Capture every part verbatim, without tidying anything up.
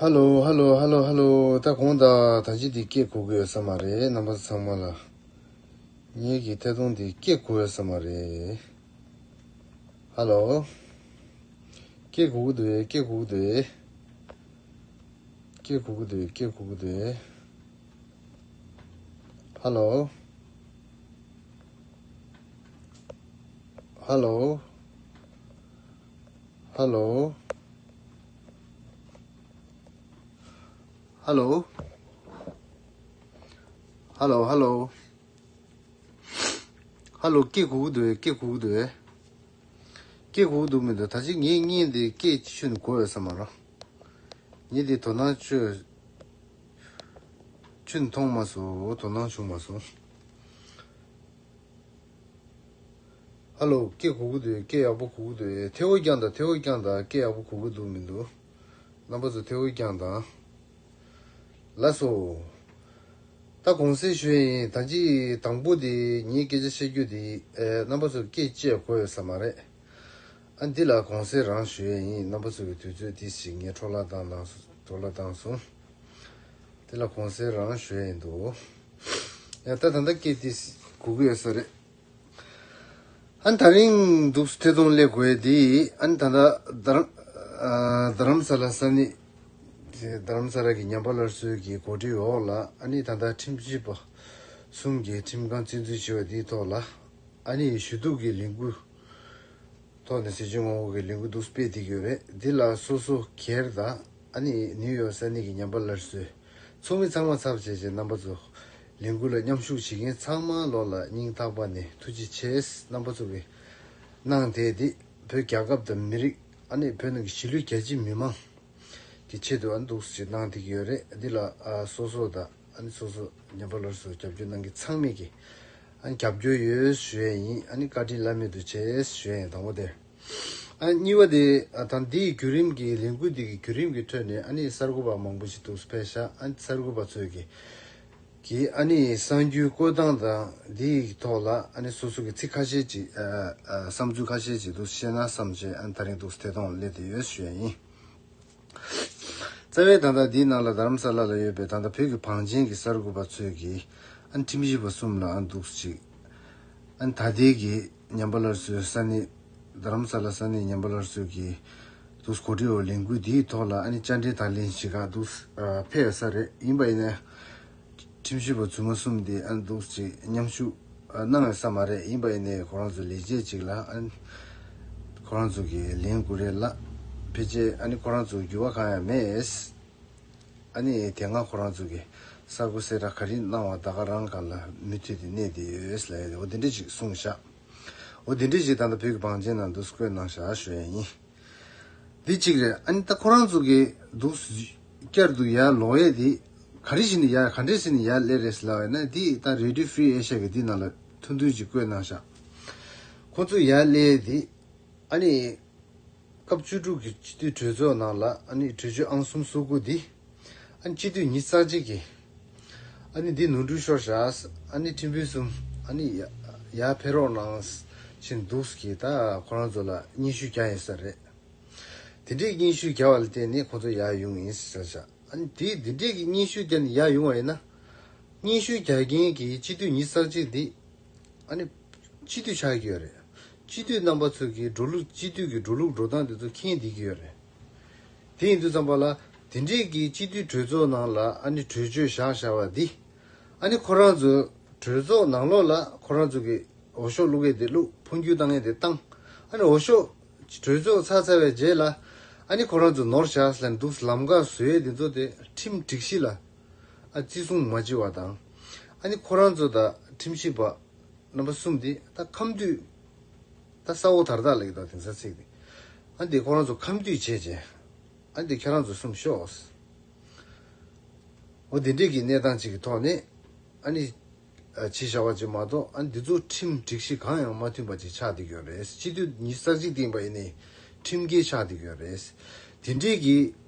ཧ་ལོ། ཧ་ལོ། ཧ་ལོ། ཧ་ལོ། ད་གོང་དང་ད་ཅི་འདི་སྐད་གོ་གི་ཡོད་ས་མ་རེད། རྣམ་པ་ཚང་མ་ལ་ངེད་ཀྱི་ཐད་གཏོང་འདི་སྐད་གོ་ཡོད་ས་མ་རེད། ཧ་ལོ། སྐད་གོ་གི་འདུག་སྐད་གོ་གི་འདུག་སྐད་གོ་གི་འདུག་སྐད་གོ་གི་འདུག་ཧ་ལོ། ཧ་ལོ། ཧ་ལོ། ཧ་ལོ། ཧ་ལོ། ཧ་ལོ། ཧ་ལོ། སྐད་གོ་གི་འདུག་སྐད་གོ་གི་འདུག་སྐད་གོ་གི་འདུག་མི་འདུག་ད་ཅི་ངའི་བརྙན་འདི་སྐད་ཅི་ཆུན་གོ་ཡོད་ས་མ་རེད། ངས་འདི་དོ་སྣང་ཆུ་ཆུན་མཐོང་མ་སོང་། དོ་སྣང་བྱུང་མ་སོང་། ཧ་ལོ། སྐད་གོ་གི་འདུག་སྐད་ཡག་པོ་གོ་གི་འདུག་ཐལ་བ་རྒྱག་དང་། ཐལ་བ་རྒྱག་དང་། སྐད་ཡག་པོ་གོ་གི་འདུག་མི་འདུག་རྣམ་པ་ཚོ་ཐལ་བ་རྒྱག་དང་། ལགས་སོ། ད་དགོངས་སེལ་ཞུ་ཡ་ཡིན། ད་ཅི་དང་པོ་དེ་ངའི་སྐད་ཆ་བཤད་རྒྱུ་དེ་ཨེ་རྣམ་པ་ཚོ་སྐད་ཅིག་གོ་ཡོད་ས་མ་རེད། ཨ་འདི་ལ་དགོངས་སེལ་རང་ཞུ་ཡ་ཡིན། རྣམ་པ་ཚོ་གི་དུས་ཚོད་དེ་ཞིག་ངས་འཕྲོ་བརླག་བཏང་བཏང་སོང་། འཕྲོ་བརླག་བཏང་སོང་། དེ་ལ་དགོངས་སེལ་རང་ཞུ་ཡ་ཡིན་འདུག་ཡ་ད་ད་ལྟ་སྐད་དེ་གོ་གི་ཡོད་ས་རེད། ཨ་ནི་ད་རིང་འདུག་ཐད་གཏོང་སླེབས་དགོས་དེ། ཨ་ནི་ད་ལྟ་རྡ་རམ་ཨ་རྡ་རམ་ས་ལ་ས་གནས། རྡ་རམ་ས་ལ་གི་ཉམས་པ་སླར་གསོའི་གི་གོ་སྒྲིག་འོག་ལ། ཨ་ནི་ད་ལྟ་ཁྲིམས་ཞིབ་པ་གསུམ་གྱིས་ཁྲིམས་ཁང་བཙན་འཛུལ་བྱས་པ་དེའི་ཐོག་ལ། ཨ་ནི་ཞུ་གཏུག་གི་ལས་འགུལ་ཐོག་ནས་ཟས་བཅད་སྔོན་འགོག་གི་ལས་འགུལ་འདུག་སྤེལ་བསྡད་ཀྱི་ཡོད་རེད། འདི་ལ་སོ་སོ་སྒེར་དང་། ཨ་ནི་ནིའུ་ཡོག་ས་གནས་ཀྱི་ཉམས་པ་སླར་གསོའི་ཚོགས་མི་ཚང་མ་ཚབ་བྱས་བྱས་རྣམ་པ་ཚོ་ལས་འགུལ་ལ་མཉམ་ཞུགས་བྱེད་མཁན་ཚང་མ་ལོ་ལ་སྙིང་ཐག་པ་ནས་ཐུགས་རྗེ་ཆེ། རྣམ་པ་ཚོ་གིས་གནང་བསྡད་དེ་བོད་རྒྱལ་ཁབ་དང་མི་རིགས། ཨ་ནི་བོད་ནང་གི་གཞིས་ལུས་རྒྱ་ཆེ་མི་མང་གི་ཆེད་དུ་ཨ་འདུག་ཅིག་གནང་བསྡད་ཀྱི་ཡོད་རེད། འདི་ལ་ཨ་སོ་སོ་དང་། ཨ་ནི་སོ་སོ་ཉམས་པ་སླར་གསོ་རྒྱབ་སྐྱོར་གནང་མཁན་ཚང་མས་ཀྱི་ཨ་ནི་རྒྱབ་སྐྱོར་ཡོད་ཞུ་ཡས་ཡིན། ཨ་ནི་བཀའ་དྲིན་བླ་མེད་དུ་ཆེ་ཞུ་ཡས་ཡིན། དང་པོ་དེ། ཨ་གཉིས་པ་དེ། ཨ་ད་འདིའི་བརྒྱུད་རིམ་གྱི་ལས་འགུལ་འདི་གི་བརྒྱུད་རིམ་གྱི་ཁྲོད་ནས་ཨ་ནི་གསར་འགོད་པ་མང་པོ་ཞིག་འདུག་ཕེབས་ཤག་ཨ་ནི་གསར་འགོད་པ་ཚོས་ཀྱི་གི་ཨ་ནི་གསར་འགྱུར་བཀོད་སྟངས་དང་འདིའི་ཐོག་ལ་ཨ་ནི་སོ་སོ་གི་ཚིག་ཁ་ཤས་ཅིག་ཨ་ཨ་བསམ་ཚུལ་ཁ་ཤས་ཅིག་འདུག་བཤད་ན་བསམ་བྱས། ཨ་ནི་ད་རིང་འདུག་ཐད་གཏོང་སླེབས་བསྡད་ཡོད་ཞུ་ཡས་ཡིན། རྩ་བའི་ད་ལྟ་འདིའི་ནང་ལ་རྡ་རམ་ས་ལ་ལ་ཡོད་པའི་ད་ལྟ་བོད་ཀྱི་བང་ཆེན་གྱི་གསར་འགོད་པ་ཚོས་ཀྱིས་ཨ་ནི་ཁྲིམས་ཞིབ་པ་གསུམ་ལ་ཨ་ནི་འདུག་ཅིག་ཨ་ནི་ད་ལྟའི་གི་ཉམས་པ་སླར་གསོའི་ས་གནས། རྡ་རམ་ས་ལ་ས་གནས་ཉམས་པ་སླར་གསོའི་གི་འདུག་གོ་སྒྲིག་འོག་ལས་འགུལ་འདིའི་ཐོག་ལ་ཨ་ནི་བཅར་འདྲི་དང་ལེན་ཞིག་ག་འདུག་ཕེབས་ས་རེད། ཡིན་པ་ཡིན་ནའི། ཁྲིམས་ཞིབ་པ་རྫུན་མ་གསུམ་དེ་ཨ་ནི་འདུག་ཅིག་མཉམ་ཞུགས་གནང་ཡོད་ས་མ་རེད། ཡིན་པ་ཡིན་ནའི་ཁོ་རང་ཚོ་ལས་བྱེད་ཅིག་ལ་ཨ་ནི་ཁོ་རང་ཚོ་གིས་ལན་དགོས་རེད་ལ། ཕལ་ཆེར་ཨ་ནི་ཁོ་རང་ཚོ་འགྱུར་བ་གང་ཡང་མེད། ཨ་ནི་དེ་སྔ་ཁོ་རང་ཚོ་གིས་གསར་འགོད་གསལ་བསྒྲགས་ག་རེ་གནང་བ་ད་ག་རང་སྒང་ལ་མུ་མཐུད་དེ་གནས་བསྡད་ཡོད་ལབ་ཡ་དེ། འོ་དེ་འདྲ་ཅིག་གསུངས་ཤག་འོ་དེ་འདྲ་ཅིག་ད་ལྟ་བོད་ཀྱི་བང་ཆེན་ནང་དུ་བཀོད་གནང་ཤག་ཞུ་ཡ་ཡིན། འདི་གཅིག་རེད། ཨ་ནི་ད་ཁོ་རང་ཚོ་གིས་འདུག་བསྐྱར་དུ་ཡར་ལོག་ཡས་དེ་ག་རེ་བྱས་ནས་ཡར། ག་འདྲས་བྱས་ནས་ཡར་སླེབས་རེད་ལབ་ཡ་ན། འདི་ད་Radio Free Asia གི་འདི་ནང་ལ་ཐུང་ཐུང་ཅིག་བཀོད་གནང་ཤག་ཁོ་ཚོ་ཡར་སླེབས་ཡས་དེ་ཨ་ནི་སྐབས་བཅུ་དྲུག་གི་སྤྱི་འཐུས་གྲོས་ཚོགས་ནང་ལ་ཨ་ནི་གྲོས་ཆོད་ཨང་གསུམ་སོ་དགུ་འདི། ཨ་ནི་སྤྱི་འཐུས་ཉི་ཤུ་རྩ་གཅིག་གིས་ཨ་ནི་འདི་ནོར་འཁྲུལ་ཤོར་ཤག་ཨ་ནི་ཁྲིམས་དཔོན་གསུམ་ཨ་ནི་ཡ་ཡར་ཕེབས་རོགས་གནང་བཞིན་འདུག་གི་ད་ཁོ་རང་ཚོ་ལ་སྙན་ཞུ་རྒྱག་ཡོད་ས་རེད། དེ་འདྲའི་སྙན་ཞུ་རྒྱག་པ་ལ་བརྟེན་ནས་ཁོ་ཚོ་ཡར་ཡོང་ཡིན་ཟེར་ཤག་ཨ་ནི་དེ་དེ་འདྲའི་གི་སྙན་ཞུ་བརྒྱབ་ནས་ཡར་ཡོང་བ་ཡིན་ན། སྙན་ཞུ་རྒྱག་མཁན་གྱི་སྤྱི་འཐུས་ཉི་ཤུ་རྩ་གཅིག་འདི་ཨ་ནི་སྤྱི་འཐུས་ཆགས་ཀྱི་ཡོད་རེད། སྤྱི་འཐུས་རྣམ་པ་ཚོ་གི་འགྲོ་ལུགས། སྤྱི་འཐུས་ཀྱི་འགྲོ་ལུགས་འགྲོ་སྟངས་དེ་ཚོ་མཁྱེན་བསྡད་ཀྱི་ཡོད་རེད། དེ་ཡིན་དུས་ཙམ་པ་ལ་དེ་འདྲའི་གི་སྤྱི་འཐུས་གྲོས་ཚོགས་ནང་ལ་ཨ་ནི་གྲོས་ཆོད་བཞག་བཞག་པ་འདི། ཨ་ནི་ཁོ་རང་ཚོ་གྲོས་ཚོགས་ནང་ལོགས་ལ་ཁོ་རང་ཚོ་གི་འོས་ཤོག་བླུག་ཡས་དེ་བླུག་འཕོ་འགྱུར་བཏང་ཡས་དེ་བཏང་། ཨ་ནི་འོས་ཤོག་གྲོས་ཚོགས་ཚར་ཚར་བའི་རྗེས་ལ་ཨ་ནི་ཁོ་རང་ཚོ་ནོར་བཞག་ཟེར་ནས་འདུག་ལམ་ཁ་བཟོ་ཡས་དེ་ཚོ་དེ་ཁྲིམས་སྒྲིག་གཞི་ལ་ཨ་བརྩི་སྲུང་མ་བྱེད་པ་དང་། ཨ་ནི་ཁོ་རང་ཚོ་དང་ཁྲིམས་ཞིབ་པ་རྣམ་པ་གསུམ་དེ་ད་ཁམས་སྡུད། ད་ས་འོག་དར་དར་ལབ་ཀྱི་འདུག་དེང་སང་ཚིག་དེ། ཨ་ནི་དེ་ཁོ་རང་ཚོ་ཁམས་སྡུད་བྱས་བྱས། ཨ་ནི་དེ་ཁྱེད་རང་ཚོ་གསུམ་ཤོག་འོ་དེ་འདྲས་ཀྱི་གནས་སྟངས་ཅིག་གི་ཐོག་ནས་ཨ་ནི་ཨ་བྱས་བཞག་པ་ཅིག་མ་གཏོགས། ཨ་ནི་འདི་ཚོ་ཁྲིམས་སྒྲིག་གཞི་གང་ཡང་མ་མཐུན་པ་ཅིག་ཆགས་བསྡད་ཡོད་རེད། སྤྱི་འཐུས་ཉི་ཤུ་རྩ་གཅིག་བཏིང་པ་ཡིན་ནའི་ཁྲིམས་འགལ་ཆགས་བསྡད་ཡོད་རེད། དེ་འདྲས་ཀྱི་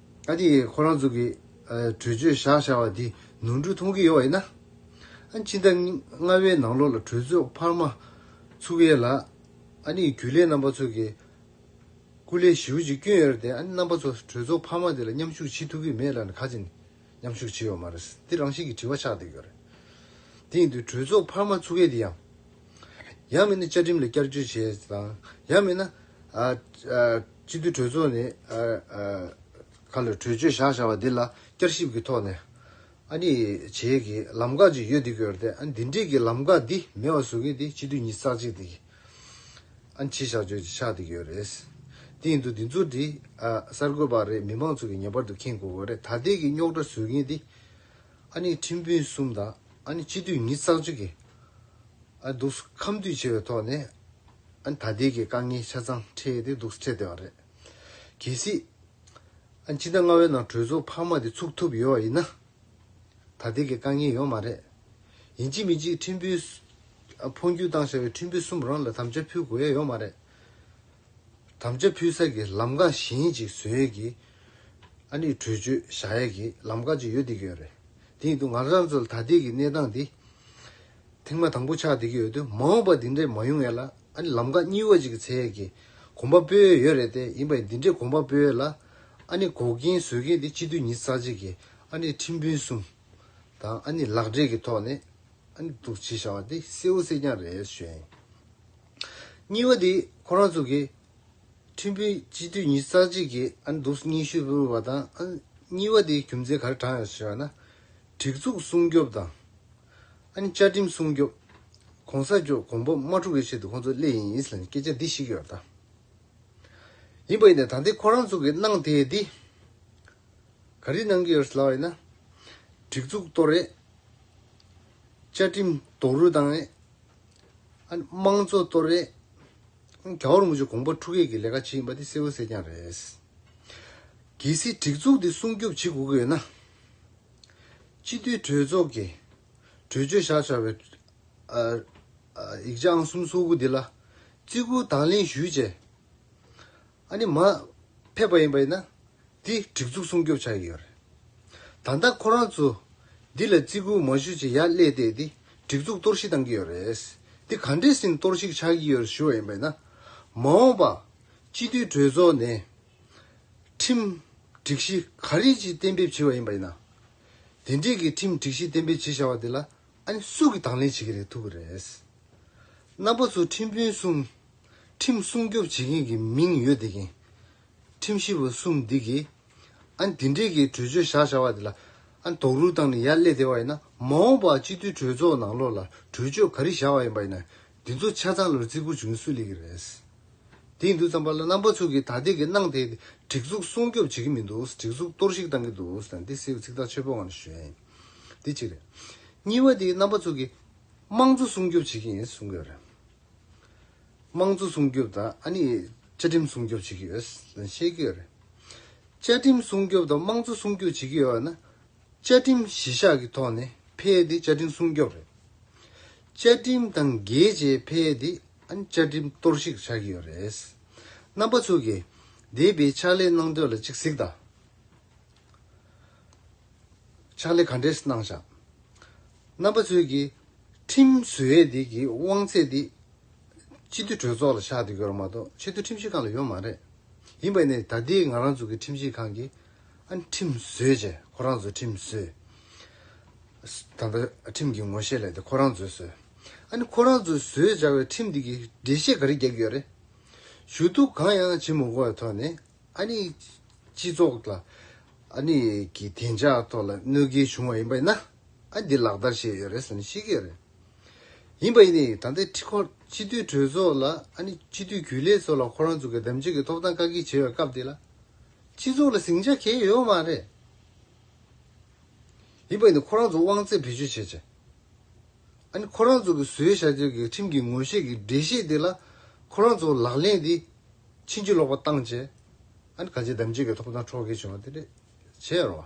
ཨ་ནི་ཁོ་རང་ཚོ་གི་ཨ་གྲོས་ཆོད་བཞག་བཞག་པ་འདི་ནོར་འཁྲུལ་མཐོང་གི་ཡོད་པ་ཡིན་ན། ཨ་ནི་ཕྱི་ཟླ་ལྔ་པའི་ནང་ལོགས་ལ་གྲོས་ཚོགས་འཕར་མ་ཚུགས་ཡས་ལ་ཨ་ནི་རྒྱུན་ལས་རྣམ་པ་ཚོ་གི་ སྐུ་ལས་ཞེ་པོ་ཅིག་བསྐྱོན་ཡོད་རེད་དེ། ཨ་ནི་རྣམ་པ་ཚོ་གྲོས་ཚོགས་འཕར་མ་དེ་ལ་མཉམ་ཞུགས་བྱེད་ཐུབ་ཀྱི་མེད་ལབ་ནས་ག་ཅིག་ནས་མཉམ་ཞུགས་བྱེད་ཡོད་མ་རེད། འདི་རང་བཞིན་གྱི་དྲི་བ་ཆགས་བསྡད་ཡོད་རེད། དེ་ཡིན་དུས་གྲོས་ཚོགས་འཕར་མ་ཚུགས་མཁན་དེ་ཡང་། ཡང་མིན་ན་བཅའ་ཁྲིམས་ལ་བསྐྱར་བཅོས་བྱས་དང་། ཡང་མིན་ན་ཨ་ཨ་སྤྱི་འཐུས་གྲོས་ཚོགས་ནས་ཨ་ཨ་ག་ལ་གྲོས་ཆོད་བཞག་བཞག་པ་འདི་ལ་བསྐྱར་ཞིབ་ཀྱི་ཐོག་ནས་ཨ་ནི་བྱེད་ཀྱི་ལམ་ཁ་ཅིག་ཡོད་བསྡད་ཀྱི་ཡོད་རེད་དེ། ཨ་ནི་འདི་འདྲས་ཀྱི་ལམ་ཁ་འདི་མེད་པ་བཟོ་མཁན་འདི་སྤྱི་འཐུས་ཉི་ཤུ་རྩ་གཅིག་འདི་གི་ཨ་ནི་ཕྱི་བཞག་བཅོས་ཅིག་ཆགས་བསྡད་ཀྱི་ཡོད་རེད། དེ་ཡིན་དུས་འདི་ཚོ་འདི་ཨ་གསར་འགོད་པ་རེད། མི་མང་ཚོ་གི་ངེས་པར་དུ་མཁྱེན་དགོས་ཀྱི་རེད། ད་ལྟའི་གི་རྙོག་དྲ་བཟོ་མཁན་འདི་ཨ་ནི་ཁྲིམས་དཔོན་གསུམ་དང་ཨ་ནི་སྤྱི་འཐུས་ཉི་ཤུ་རྩ་གཅིག་གི་ཨ་འདུག་སེ་ཁ་མཐུན་བྱས་པའི་ཐོག་ནས་ཨ་ནི་ད་ལྟའི་གི་དཀའ་ངལ་ཆ་ཚང་འཕྲད་དེ་འདུག་སེ་འཕྲད་བསྡད་པ་རེད། གལ་སྲིད་ཨ་ནི་ཕྱི་ཟླ་ལྔ་པའི་ནང་གྲོས་ཚོགས་འཕར་མ་དེ་ཚུགས་ཐུབ་ཡོད་པ་ཡིན་ན། ད་ལྟའི་གི་དཀའ་ངལ་ཡོད་མ་རེད། ཡིན་གཅིག་མིན་གཅིག་ཁྲིམས་དཔོན་ཨ་འཕོ་འགྱུར་བཏང་བཞག་པའི་ཁྲིམས་དཔོན་གསུམ་རང་ལ་དམ་བཅའ་ཕུལ་དགོས་ཡ་ཡོད་མ་རེད། དམ་བཅའ་ཕུལ་ས་གི་ལམ་ཁ་གཞན་ཅིག་བཟོ་ཡས་ཀྱི་ཨ་ནི་གྲོས་ཆོད་བཞག་ཡས་ཀྱི་ལམ་ཁ་ཅིག་ཡོད་བསྡད་ཀྱི་ཡོད་རེད། དེ་ཡིན་དུས་ང་རང་ཚོ་ལ་ད་ལྟའི་གི་གནས་སྟངས་འདི་ཐེངས་མ་དང་པོ་ཆགས་བསྡད་ཀྱི་ཡོད་དུས། མ་འོངས་པ་འདི་འདྲས་མ་ཡོང་ཡས་ལ་ཨ་ནི་ལམ་ཁ་གཉིས་པ་ཅིག་འཚོལ་ཡས་ཀྱི་གོམ་པ་སྤོས་ཡས་ཡོད་རེད་དེ། ཡིན་པ་ཡིན་འདི་འདྲས་གོམ་པ་སྤོས་ཡས་ལ་ཨ་ནི་འགོག་རྐྱེན་བཟོ་མཁན་འདི་སྤྱི་འཐུས་ཉི་ཤུ་རྩ་གཅིག་གི་ཨ་ནི་ཁྲིམས་དཔོན་གསུམ་དང་ཨ་ནི་ལག་འབྲེལ་གྱི་ཐོག་ནས་ཨ་ནི་འདུག་བྱས་བཞག་པ་འདི་གསལ་པོ་གསལ་རྐྱང་རེད་ཞུ་ཡིན། གཉིས་པ་འདི་ཁོ་རང་ཚོ་གི་ཁྲིམས་དཔོན་སྤྱི་འཐུས་ཉི་ཤུ་རྩ་གཅིག་གིས་ཨ་ནི་འདུག་སྙན་ཞུ་ཕུལ་བ་དང་། ཨ་ནི་གཉིས་པ་དེའི་རྒྱུ་མཚན་ག་རེ་དྲངས་ཡོད་ཟེར་བ་ན། སྒྲིག་འཛུགས་སྲུང་སྐྱོབ་དང་། ཨ་ནི་བཅའ་ཁྲིམས་སྲུང་སྐྱོབ། གོང་ས་མཆོག་དགོངས་པ་མ་འཁྲུག་པའི་ཆེད་དུ་ཁོང་ཚོ་སླེབས་ཡིན་ཟེར་ནས་སྐད་ཆ་འདི་བཤད་ཀྱི་ཡོད་ད། ཡིན་པ་ཡིན་ནའི་ད་ལྟའི་ཁོ་རང་ཚོ་གི་གནང་དེ་འདི་ག་རེ་གནང་གི་ཡོད་ཟེར་ལབ་པ་ཡིན་ན། སྒྲིག་འཛུགས་གཏོར་རེད། བཅའ་ཁྲིམས་རྡོག་རོལ་བཏང་རེད། ཨ་ནི་དམངས་གཙོ་གཏོར་རེད། རྒྱལ་བ་རིན་པོ་ཆེ་དགོངས་པ་འཁྲུག་ཡས་ཀྱི་ལས་ཀ་བྱེད་ཡིན་པ་དེ་གསལ་པོ་གསལ་རྐྱང་རེད། གལ་སྲིད་སྒྲིག་འཛུགས་འདི་སྲུང་སྐྱོབ་བྱེད་དགོས་ཀྱི་ཡོད་ན། སྤྱི་འཐུས་གྲོས་ཚོགས་ཀྱིས་གྲོས་ཆོད་བཞག་བཞག་པའི་ཨ་ཨ་ཡིག་ཆ་ཨང་གསུམ་སོ་དགུ་འདི་ལ་བརྩི་བཀུར་དང་ལེན་ཞུས་བྱས། ཨ་ནི་མར་ཕེབས་པ་ཡིན་པ་ཡིན་ན། འདི་སྒྲིག་འཛུགས་སྲུང་སྐྱོབ་བྱ་ཡི་ཡོད་རེད། ད་ལྟ་ཁོ་རང་ཚོ་འདི་ལ་བརྩི་བཀུར་མ་ཞུ་བྱས་ཡར་སླེབས་ཏེ་འདི་སྒྲིག་འཛུགས་གཏོར་བཤིག་བཏང་གི་ཡོད་རེད། འདི་ག་འདྲས་ཟིན་གཏོར་བཤིག་ཆགས་ཀྱི་ཡོད་རེད་ཞུ་བ་ཡིན་པ་ཡིན་ན། མ་འོངས་པ་སྤྱི་འཐུས་གྲོས་ཚོགས་ནས་ཁྲིམས་སྒྲིག་གཞི་ག་རེ་ཅིག་གཏན་འབེབས་བྱས་པ་ཡིན་པ་ཡིན་ན། དེ་འདྲས་ཀྱི་ཁྲིམས་སྒྲིག་གཞི་གཏན་འབེབས་བྱས་བཞག་པ་དེ་ལ་ཨ་ནི་སུ་གིས་དང་ལེན་བྱེད་ཀྱི་རེད། ཐུབ་ཀྱི་རེད། རྣམ་པ་ཚོ་ཁྲིམས་དཔོན་གསུམ། ཁྲིམས་སྲུང་སྐྱོབ་བྱེད་མཁན་གྱི་མིང་ཡོད་བསྡད་མཁན། ཁྲིམས་ཞིབ་པ་གསུམ་འདི་གིས་ཨ་ནི་འདི་འདྲས་ཀྱི་གྲོས་ཆོད་བཞག་བཞག་པ་འདི་ལ་ཨ་ནི་རྡོག་རོལ་བཏང་ནས་ཡར་སླེབས་བསྡད་པ་ཡིན་ན། མ་འོངས་པ་སྤྱི་འཐུས་གྲོས་ཚོགས་ནང་ལོགས་ལ་གྲོས་ཆོད་ག་རེ་བཞག་པ་ཡིན་པ་ཡིན་ན། འདི་ཚོ་ཆ་ཚང་ལ་བརྩི་བཀུར་བྱུང་སུ་སླེབས་ཀྱི་རེད། དེ་ཡིན་དུས་ཙམ་པ་ལ་རྣམ་པ་ཚོ་གིས་ད་ལྟའི་གི་གནང་དེ་སྒྲིག་འཛུགས་སྲུང་སྐྱོབ་བྱེད་ཀྱི་མི་འདུག་སྒྲིག་འཛུགས་གཏོར་བཤིག་བཏང་གི་འདུག་ཟེར་ན་འདི་གསལ་པོ་ཚིག་ཐག་ཆོད་པོ་ངང་ནས་ཞུ་ཡ་ཡིན། འདི་གཅིག་རེད། གཉིས་པ་དེ་རྣམ་པ་ཚོ་གིས་དམངས་གཙོ་སྲུང་སྐྱོབ་བྱེད་ཀྱི་ཡིན་གསུང་གི་ཡོད་རེད། དམངས་གཙོ་སྲུང་སྐྱོབ་དང་ཨ་ནི་བཅའ་ཁྲིམས་སྲུང་སྐྱོབ་བྱེད་ཀྱི་ཡོད་ཟེར་ནས་བཤད་ཀྱི་ཡོད་རེད། བཅའ་ཁྲིམས་སྲུང་སྐྱོབ་དང་དམངས་གཙོ་སྲུང་སྐྱོབ་བྱེད་ཀྱི་ཡོད་ན། བཅའ་ཁྲིམས་གཞི་བཞག་གི་ཐོག་ནས་ཕེབས་ཏེ་བཅའ་ཁྲིམས་སྲུང་སྐྱོབ་རེད། བཅའ་ཁྲིམས་དང་འགལ་བྱས་ཕེབས་ཏེ་ཨ་ནི་བཅའ་ཁྲིམས་གཏོར་བཤིག་བྱ་གི་ཡོད་རེད། རྣམ་པ་ཚོ་གིས་འདས་པའི་ཕྱག་ལས་གནང་དོན་ལ་གཅིག་གཟིགས་དང་། ཕྱག་ལས་ག་འདྲས་གནང་བཞག་རྣམ་པ་ཚོས་ཀྱིས་ཁྲིམས་བཟོ་ཡས་འདི་གི་དབང་ཚད་འདི་སྤྱི་འཐུས་གྲོས་ཚོགས་ལ་བཞག་བསྡད་ཀྱི་ཡོད་རེད་མ་གཏོགས་ཆེས་མཐོའི་ཁྲིམས་ཞིབ་ཁང་ལ་ཡོད་མ་རེད། ཡིན་པ་ནས་ད་ལྟའི་ང་རང་ཚོ་གི་ཁྲིམས་ཞིབ་ཁང་གིས་ཨ་ནི་ཁྲིམས་བཟོས་བྱས། ཁོ་རང་ཚོས་ཁྲིམས་བཟོས། ད་ལྟ་ཁྲིམས་ཀྱི་ངོ་ཤེས་ལས་དེ་ཁོ་རང་ཚོས་བཟོས། ཨ་ནི་ཁོ་རང་ཚོས་བཟོས་བྱ་བའི་ཁྲིམས་འདི་གི་འགྲེལ་བཤད་ག་རེ་རྒྱག་གི་ཡོད་རེད། ཞུ་གཏུག་གང་ཡང་བྱེད་མ་དགོས་པའི་ཐོག་ནས། ཨ་ནི་སྤྱི་ཚོགས་ལ་ཨ་ནི་གི་བདེ་འཇགས་ཐོག་ལ་གནོད་སྐྱེལ་བྱུང་བ་ཡིན་པ་ཡིན་ན། ཨ་འདི་ལག་བསྟར་བྱས་ཡོད་རེད་ཟེར་ནས་བཤད་ཀྱི་ཡོད་རེད། ཡིན་པ་ཡིན་ནའི་ད་ལྟའི་ཁྲི་ཁོ་སྤྱི་འཐུས་གྲོས་ཚོགས་ལ་ཨ་ནི་སྤྱི་འཐུས་རྒྱུན་ལས་ཚོ་ལ་ཁོ་རང་ཚོ་གི་དམ་བཅའ་གི་ཐོབ་ཐང་བཀག་སྐྱིལ་བྱས་པའི་སྐབས་དེ་ལ། སྤྱི་ཚོགས་ལ་ཟིང་ཆ་གང་ཡང་ཡོད་མ་རེད། ཡིན་པ་ཡིན་ནའི་ཁོ་རང་ཚོ་དབང་ཚད་བེད་སྤྱོད་བྱས་བྱས། ཨ་ནི་ཁོ་རང་ཚོ་གི་བཟོས་བཞག་རྒྱུ་གི་ཁྲིམས་ཀྱི་ངོ་ཤེས་ཀྱི་འགྲེལ་བཤད་དེ་ལ་ཁོ་རང་ཚོ་ལག་ལེན་དེ་ཕྱིན་ཅི་ལོག་པ་བཏང་བྱས། ཨ་ནི་གང་ཅི་དམ་བཅའ་གི་ཐོབ་ཐང་འཕྲོག་གི་བྱུང་བ་དེ་རེད། བྱས་རོ།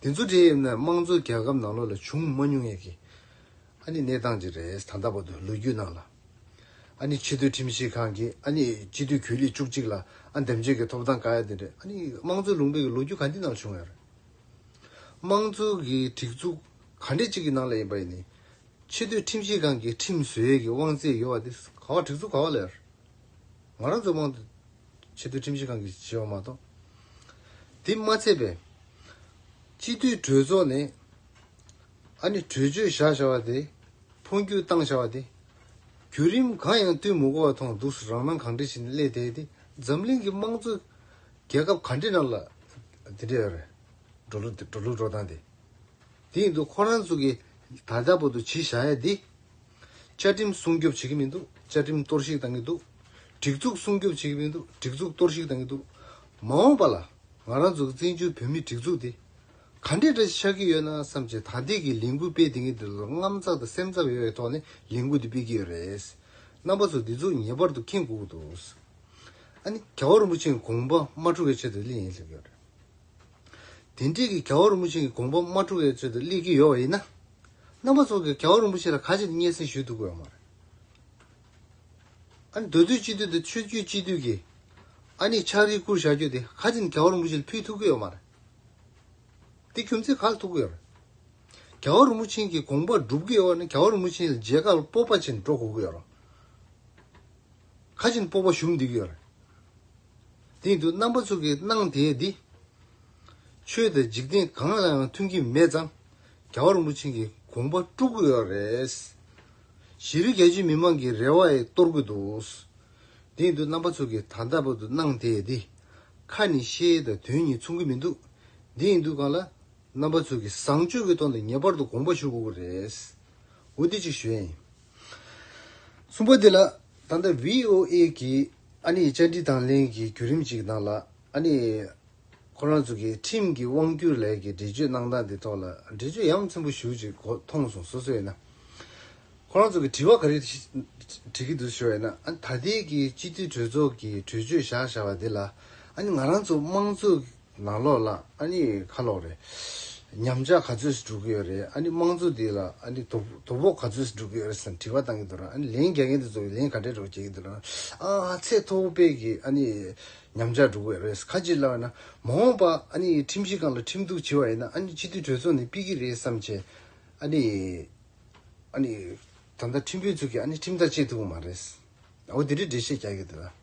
དེ་ཚོ་དེ་ཡིན་ན་དམངས་གཙོ་རྒྱལ་ཁབ་ནང་ལོགས་ལ་བྱུང་མ་མྱོང་ཡས་ཀྱི་ཨ་ནི་གནས་སྟངས་ཅིག་རེད། ད་ལྟ་བར་དུ་ལོ་རྒྱུས་ནང་ལ། ཨ་ནི་ཆེས་མཐོའི་ཁྲིམས་ཞིབ་ཁང་གིས་ཨ་ནི་སྤྱི་འཐུས་རྒྱུན་ལས་བཅུ་གཅིག་ལ་ཨ་དམ་བཅའ་གི་ཐོབ་ཐང་བཀག་ཡ་དེ་རེད། ཨ་ནི་དམངས་གཙོའི་ལུང་པའི་གི་ལོ་རྒྱུས་ག་འདི་ནང་བྱུང་ཡོད་རེད། དམངས་གཙོ་གི་སྒྲིག་འཛུགས་ག་འདྲས་ཅིག་གི་ནང་ལ་ཡིན་པ་ཡིན་ནའི། ཆེས་མཐོའི་ཁྲིམས་ཞིབ་ཁང་གིས་ཁྲིམས་བཟོ་ཡས་ཀྱི་དབང་ཚད་ཡོད་པ་དེ་ག་བ་སྒྲིག་འཛུགས་ག་བ་ལ་ཡོད་རེད། ང་རང་ཚོ་དམངས་གཙོ་ ཆེས་མཐོའི་ཁྲིམས་ཞིབ་ཁང་གིས་བྱས་པ་མ་གཏོགས། དེ་མ་ཚད་པའི་སྤྱི་འཐུས་གྲོས་ཚོགས་ནས་ཨ་ནི་གྲོས་ཆོད་བཞག་བཞག་པ་དེ། འཕོ་འགྱུར་བཏང་བཞག་པ་དེ། བརྒྱུད་རིམ་གང་ཡང་བསྟུན་མི་དགོས་པ་མཐོང་འདུག་རང་སྣང་གང་འདྲ་ཞིག་ནས་སླེབས་བསྡད་དེ། འཛམ་གླིང་གི་དམངས་གཙོ་རྒྱལ་ཁབ་ག་འདྲ་ནང་ལ་དེ་འདྲ་ཡོད་རེད། འགྲོ་ལུགས་འགྲོ་ལུགས་འགྲོ་སྟངས་དེ། དེ་ཡིན་དུས་ཁོ་རང་ཚོ་གིས་ད་ལྟ་བར་དུ་བྱས་བཞག་ཡ་དེ། བཅའ་ཁྲིམས་སྲུང་སྐྱོབ་བྱེད་ཀྱི་མི་འདུག་བཅའ་ཁྲིམས་གཏོར་བཤིག་བཏང་གི་འདུག་སྒྲིག་འཛུགས་སྲུང་སྐྱོབ་བྱེད་ཀྱི་མི་འདུག་སྒྲིག་འཛུགས་གཏོར་བཤིག་བཏང་གི་འདུག་མ་འོངས་པ་ལ་ང་རང་ཚོ་གི་བཙན་བྱོལ་བོད་མིའི་སྒྲིག་འཛུགས་དེ་ག་འདྲས་འདྲ་ཞིག་ཆགས་ཀྱི་ཡོད་ན་བསམ་བྱས། ད་ལྟའི་གི་ལས་འགུལ་སྤེལ་བསྡད་མཁན་དེ་ལ་དངངས་འཚབ་དང་སེམས་འཚབ་ཡོད་པའི་ཐོག་ནས་ལས་འགུལ་འདི་སྤེལ་གྱི་ཡོད་རེད། རྣམ་པ་ཚོ་འདི་ཚོ་ངེས་པར་དུ་མཁྱེན་དགོས་ཀྱི་འདུག་ཨ་ནི་རྒྱལ་བ་རིན་པོ་ཆེའི་དགོངས་པ་མ་འཁྲུག་པའི་ཆེད་དུ་སླེབས་ཡིན་ཟེར་གྱི་ཡོད་རེད། དེ་འདྲས་ཀྱི་རྒྱལ་བ་རིན་པོ་ཆེ་གི་དགོངས་པ་མ་འཁྲུག་པའི་ཆེད་དུ་སླེབས་ཀྱི་ཡོད་པ་ཡིན་ན། རྣམ་པ་ཚོ་གིས་རྒྱལ་བ་རིན་པོ་ཆེ་ལ་ག་ཅིག་སྙན་སེང་ཞུ་ཐུབ་ཀྱི་ཡོད་མ་རེད། ཨ་ནི་མདོ་སྟོད་སྤྱི་འཐུས་དང་ཆོས་བརྒྱུད་སྤྱི་འཐུས་ཀྱིས་ཨ་ནི་ཕྱག་བྲིས་བསྐུར་བཞག་རྒྱུ་དེ་ག་ཅིག་རྒྱལ་བ་རིན་པོ་ཆེ་ལ་ཕུལ་ཐུབ་ཀྱི་ཡོད་མ་རེད། དེ་རྒྱུ་མཚན་ག་ལ་ཐུག་གི་ཡོད་རེད། རྒྱལ་བ་རིན་པོ་ཆེ་གི་དགོངས་པ་སྒྲུབ་ཀྱི་ཡོད་པ་ནི་རྒྱལ་བ་རིན་པོ་ཆེ་ལ་མཇལ་ཁ་ལ་སྤོབས་པ་བྱས་ནས་འགྲོ་དགོས་ཀྱི་ཡོད་རེད། ག་ཅིག་སྤོབས་པ་ཞུམ་བསྡད་ཀྱི་ཡོད་རེད། དེ་ཡིན་དུས་རྣམ་པ་ཚོ་གིས་གནང་དེ་འདི། ཆོས་དང་འཇིག་རྟེན་གང་ལ་ཡང་མཐུན་གྱི་མེད་ཙང་། རྒྱལ་བ་རིན་པོ་ཆེ་གི་དགོངས་པ་དཀྲུག་གི་ཡོད་རེད། གཞིས་རུ་རྒྱ་ཆེའི་མི་མང་གི་རེ་བ་ཡང་གཏོར་གྱི་འདུག་དེ་ཡིན་དུས་རྣམ་པ་ཚོ་གིས་ད་ལྟ་བར་དུ་གནང་དེ་འདི། ཁ་ནས་བཤད་དང་དོན་གཉིས་མཚུངས་ཀྱི་མི་འདུག་དེ་ཡིན་དུས་གང་ལ། རྣམ་པ་ཚོ་གིས་བཟང་སྤྱོད་ཀྱི་ཐོག་ནས་ངེས་པར་དུ་དགོངས་པ་ཞུ་དགོས་ཀྱི་རེད། འོ་དེ་གཅིག་ཞུ་ཡ་ཡིན། གསུམ་པ་དེ་ལ། ད་ལྟ་བྷི་ཨོ་ཨེ་གི་ཨ་ནི་བཅར་འདྲི་དང་ལེན་གྱི་བརྒྱུད་རིམ་ཅིག་ནང་ལ་ཨ་ནི། ཁོ་རང་ཚོ་གིས་ཁྲིམས་ཀྱི་དབང་སྒྱུར་ལས་ཀྱི་འགྲེལ་བརྗོད་གནང་སྟངས་དེ་ཐོག་ལ་འགྲེལ་བརྗོད་ཡ་མཚན་པོ་ཞེ་པོ་ཅིག་གོ་མཐོང་སོང་། སོ་སོ་ཡིན་ན། ཁོ་རང་ཚོ་གིས་དྲི་བ་ག་རེ་དྲི་གི་འདུག་ཞུ་བ་ཡིན་ན། ཨ་ནི་ད་ལྟའི་གི་སྤྱི་འཐུས་གྲོས་ཚོགས་ཀྱི་གྲོས་ཆོད་བཞག་བཞག་པ་དེ་ལ། ཨ་ནི་ང་རང་ཚོ་དམངས་གཙོ་ནང་ལོགས་ལ་ཨ་ནི་ག་ལབ་རེད། ཉམས་ཆག་ག་ཚོད་ཅིག་འགྲོ་གི་ཡོད་རེད། ཨ་ནི་དམངས་གཙོ་འདི་ལ་ཨ་ནི་དོ་དོ་ཕོག་ག་ཚོད་ཅིག་འགྲོ་གི་ཡོད་རེད་ཟེར་དྲི་བ་བཏང་གི་འདུག་ར། ཨ་ནི་ལན་རྒྱག་མཁན་དེ་ཚོ་གིས་ལན་ག་འདྲས་འདྲ་བོ་རྒྱག་གི་འདུག་ར། ཨ་ཚད་མཐོ་པོ་དཔེ་གི་ཨ་ནི་ཉམས་ཆག་འགྲོ་གི་ཡོད་རེད། ག་ཅི་ལབ་ན། མ་འོངས་པ་ཨ་ནི་ཁྲིམས་ཞིབ་ཁང་ལ་ཁྲིམས་གཏུག་བྱེད་པ་ཡིན་ན་ཨ་ནི་སྤྱི་འཐུས་གྲོས་ཚོགས་ནས་ཕུད་ཀྱི་རེད་བསམ་བྱས། ཨ་ནི། ཨ་ནི། ད་ལྟ་ཁྲིམས་དཔོན་ཚོ་གིས་ཨ་ནི་ཁྲིམས་ཐག་བཅད་ཐུབ་ཀྱི་མ་རེད། འོ་དེ་འདྲའི་འགྲེལ་བཤད་རྒྱག་གི་འདུག་ལ།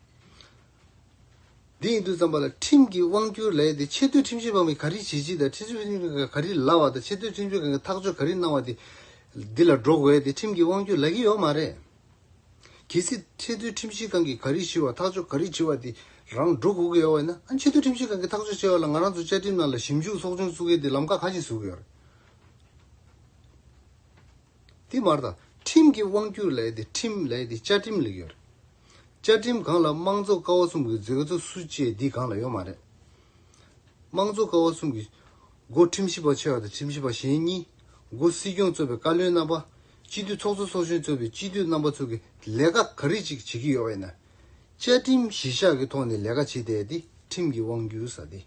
འདི་ཡིན་དུས་ཙམ་པ་ལ་ཁྲིམས་ཀྱི་དབང་སྒྱུར་ལས་དེ་ཆེས་མཐོའི་ཁྲིམས་ཞིབ་པ་མི་ག་རེ་བྱེད་ཀྱི་དང་། ཆེས་མཐོའི་ཁྲིམས་ཞིབ་པ་ག་རེ་ལབ་པ་དང་། ཆེས་མཐོའི་ཁྲིམས་ཞིབ་པ་ག་ཐག་གཅོད་ག་རེ་གནང་བ་དེ་འདི་ལ་འགྲོ་དགོས་ཡ་དེ་ཁྲིམས་ཀྱི་དབང་སྒྱུར་ལབ་ཀྱི་ཡོད་མ་རེད། གལ་སྲིད་ཆེས་མཐོའི་ཁྲིམས་ཞིབ་ཁང་གིས་ག་རེ་ཞུས་པ། ཐག་གཅོད་ག་རེ་བྱས་པ་དེ་རང་འགྲོ་དགོས་ཀྱི་ཡོད་པ་ཡིན་ན། ཨ་ཆེས་མཐོའི་ཁྲིམས་ཞིབ་ཁང་གིས་ཐག་གཅོད་བྱས་པ་ལ་ང་རང་ཚོ་བཅའ་ཁྲིམས་ནང་ལ་ཞིབ་འཇུག་ཚོགས་ཆུང་བཙུགས་མཁན་དེ་ལམ་ཁ་ག་ཞིག་བཟོ་གི་ཡོད་རེད། དེ་མ་རེད་ད། ཁྲིམས་ཀྱི་དབང་སྒྱུར་ལབ་ཡ་དེ། ཁྲིམས་ལབ་ཡ་དེ་བཅའ་ཁྲིམས་ལབ་ཀྱི་ཡོད་རེད། བཅའ་ཁྲིམས་སྒང་ལ་དམངས་གཙོ་ཀ་བ་གསུམ་གྱི་མཛད་གཙོ་སུ་བཅས་འདི་སྒང་ལ་ཡོད་མ་རེད། དམངས་གཙོ་ཀ་བ་གསུམ་གྱི། འགོ་ཁྲིམས་ཞིབ་པ་ཆེ་བ་དང་ཁྲིམས་ཞིབ་པ་གཞན་གཉིས། འགོ་སྲིད་སྐྱོང་གཙོས་པའི་བཀའ་བློན་རྣམ་པ། སྤྱི་འཐུས་ཚོགས་གཙོ་ཚོགས་གཞོན་གཙོས་པའི་སྤྱི་འཐུས་རྣམ་པ་ཚོ་གིས་ལས་ཀ་ག་རེ་ཅིག་བྱེད་ཀྱི་ཡོད་པ་ཡིན་ན། བཅའ་ཁྲིམས་གཞིར་བཞག་གི་ཐོག་ནས་ལས་ཀ་བྱེད་བསྡད་དེ་ཁྲིམས་ཀྱི་དབང་སྒྱུར་ཟེར་དེ།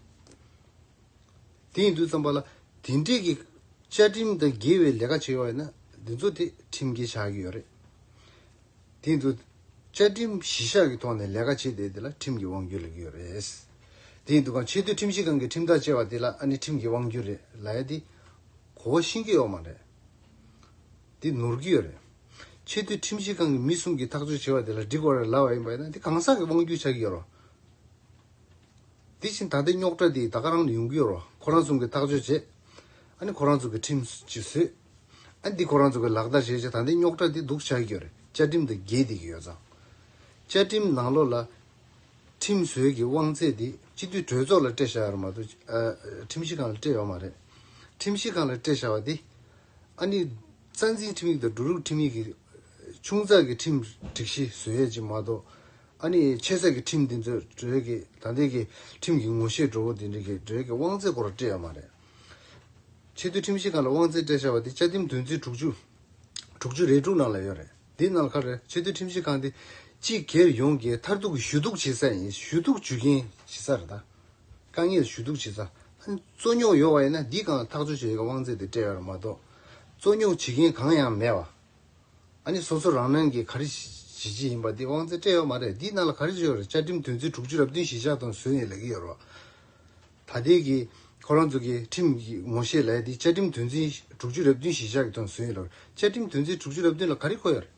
དེ་ཡིན་དུས་ཙམ་པ་ལ་དེ་འདྲས་ཀྱི་བཅའ་ཁྲིམས་དང་འགལ་བའི་ལས་ཀ་བྱས་པ་ཡིན་ན་འདི་ཚོ་དེ་ཁྲིམས་འགལ་ཆགས་ཀྱི་ཡོད་རེད། དེ་ཡིན་དུས་བཅའ་ཁྲིམས་གཞིར་བཞག་གི་ཐོག་ནས་ལས་ཀ་བྱེད་བསྡད་དེ་ལ་ཁྲིམས་ཀྱི་དབང་སྒྱུར་ལབ་ཀྱི་ཡོད་རེད། དེ་ཡིན་དུས་གང་ཆེས་མཐོའི་ཁྲིམས་ཞིབ་ཁང་གིས་ཁྲིམས་ཐག་བཅད་པ་དེ་ལ་ཨ་ནི་ཁྲིམས་ཀྱི་དབང་སྒྱུར་རེད་ལབ་ཡ་དེ་གོ་བ་ཤེས་ཀྱི་ཡོད་མ་རེད། དེ་ནོར་གྱི་ཡོད་རེད། ཆེས་མཐོའི་ཁྲིམས་ཞིབ་ཁང་གི་མི་གསུམ་གྱིས་ཐག་གཅོད་བྱས་པ་དེ་ལ་འགྲིག་གི་རེད་ལབ་པ་ཡིན་པ་ཡིན་ན་དེ་གང་ཟག་གི་དབང་སྒྱུར་ཆགས་ཀྱི་ཡོད་རེད། དེ་བཞིན་ད་ལྟའི་རྙོག་དྲ་དེ་ད་ག་རང་ལ་ཡོང་གི་ཡོད་རེད། ཁོ་རང་གསུམ་གྱིས་ཐག་གཅོད་བྱས། ཨ་ནི་ཁོ་རང་ཚོ་གིས་ཁྲིམས་ཅིག་བཟོས། ཨ་ནི་འདི་ཁོ་རང་ཚོ་གིས་ལག་བསྟར་བྱས་བྱས། ད་ལྟའི་རྙོག་དྲ་འདི་སྡུག་ཆགས་ཀྱི་ཡོད་རེད། བཅའ་ཁྲིམས་དང་འགལ་བསྡད་ཀྱི་ཡོད་ཙང་། བཅའ་ཁྲིམས་ནང་ལོགས་ལ་ཁྲིམས་བཟོའི་གི་དབང་ཚད་འདི་སྤྱི་འཐུས་གྲོས་ཚོགས་ལ་སྤྲད་བཞག་ཡོད་རེད་མ་གཏོགས། ཨ། ཁྲིམས་ཞིབ་ཁང་ལ་སྤྲད་ཡོད་མ་རེད། ཁྲིམས་ཞིབ་ཁང་ལ་སྤྲད་བཞག་པ་འདི། ཨ་ནི། རྩ་འཛིན་ཁྲིམས་ཡིག་དང་འབྲུག་རིགས་ཁྲིམས་ཡིག་གི་ཆུང་ཙག་གི་ཁྲིམས་སྒྲིག་གཞི་བཟོ་ཡས་ཅིག་མ་གཏོགས། ཨ་ནི་ཆེ་ས་གི་ཁྲིམས་འདི་ཚོ་འགྲོ་ཡས་ཀྱི་ད་ལྟའི་གི་ཁྲིམས་ཀྱི་ངོ་ཤེས་འགྲོ་བོ་འདི་འདྲ་གི་འགྲོ་ཡས་ཀྱི་དབང་ཚད་ཁོ་རང་སྤྲད་ཡོད་མ་རེད། ཆེས་མཐོའི་ཁྲིམས་ཞིབ་ཁང་ལ་དབང་ཚད་སྤྲད་བཞག་པ་དེ་བཅའ་ཁྲིམས་དོན་ཚན་དྲུག་ཅུ། དྲུག་ཅུ་རེ་དྲུག་ནང་ལ་ཡོད་རེད། འདི་ནང་ལ་ག་རེ། ཆེས་མཐོའི་ཁྲིམས་ཞིབ་ཁང་དེ་སྤྱི་སྒེར་ཡོངས་ཀྱི་མཐར་ཐུག་གི་ཞུ་གཏུག་བྱེད་ས་ཡིན། ཞུ་གཏུག་ཞུ་མཁན་བྱེད་ས་རེད་ད། དཀའ་ངལ་ཞུ་གཏུག་བྱེད་ས། ཨ་ནི་རྩོད་རྙོག་ཡོད་པ་ཡིན་ན་འདིའི་སྒང་ལ་ཐག་གཅོད་བྱེད་ཡག་དབང་ཚད་དེ་སྤྲད་ཡོད་རེད་མ་གཏོགས། རྩོད་རྙོག་བྱེད་མཁན་གང་ཡང་མེད་པ། ཨ་ནི་སོ་སོ་རང་ནང་གི་ག་རེ་བྱེད་ཀྱི་ཡིན་པ་འདི་དབང་ཚད་སྤྲད་ཡོད་མ་རེད། འདིའི་ནང་ལ་ག་རེ་བྱས་ཡོད་རེད། བཅའ་ཁྲིམས་དོན་ཚན་དྲུག་ཅུ་རེ་བདུན་གཞིར་བཞག་ཐོག་བཟོས་ཡིན་ལབ་ཀྱི་ཡོད་རེད། ད་ལྟའི་གི་ཁོ་རང་ཚོ་གི་ཁྲིམས་ཀྱི་ངོ་ཤེས་ལབ་ཡ་འདི་བཅའ་ཁྲིམས་དོན་ཚན་དྲུག་ཅུ་རེ་བདུན་གཞིར་བཞག་གི་ཐོག་བཟོས་ཡིན་ལབ། བཅའ་ཁྲིམས་དོན་ཚན་དྲུག་ཅུ་རེ་བདུན་ལ་ག་རེ་འཁོད་ཡོད་རེད།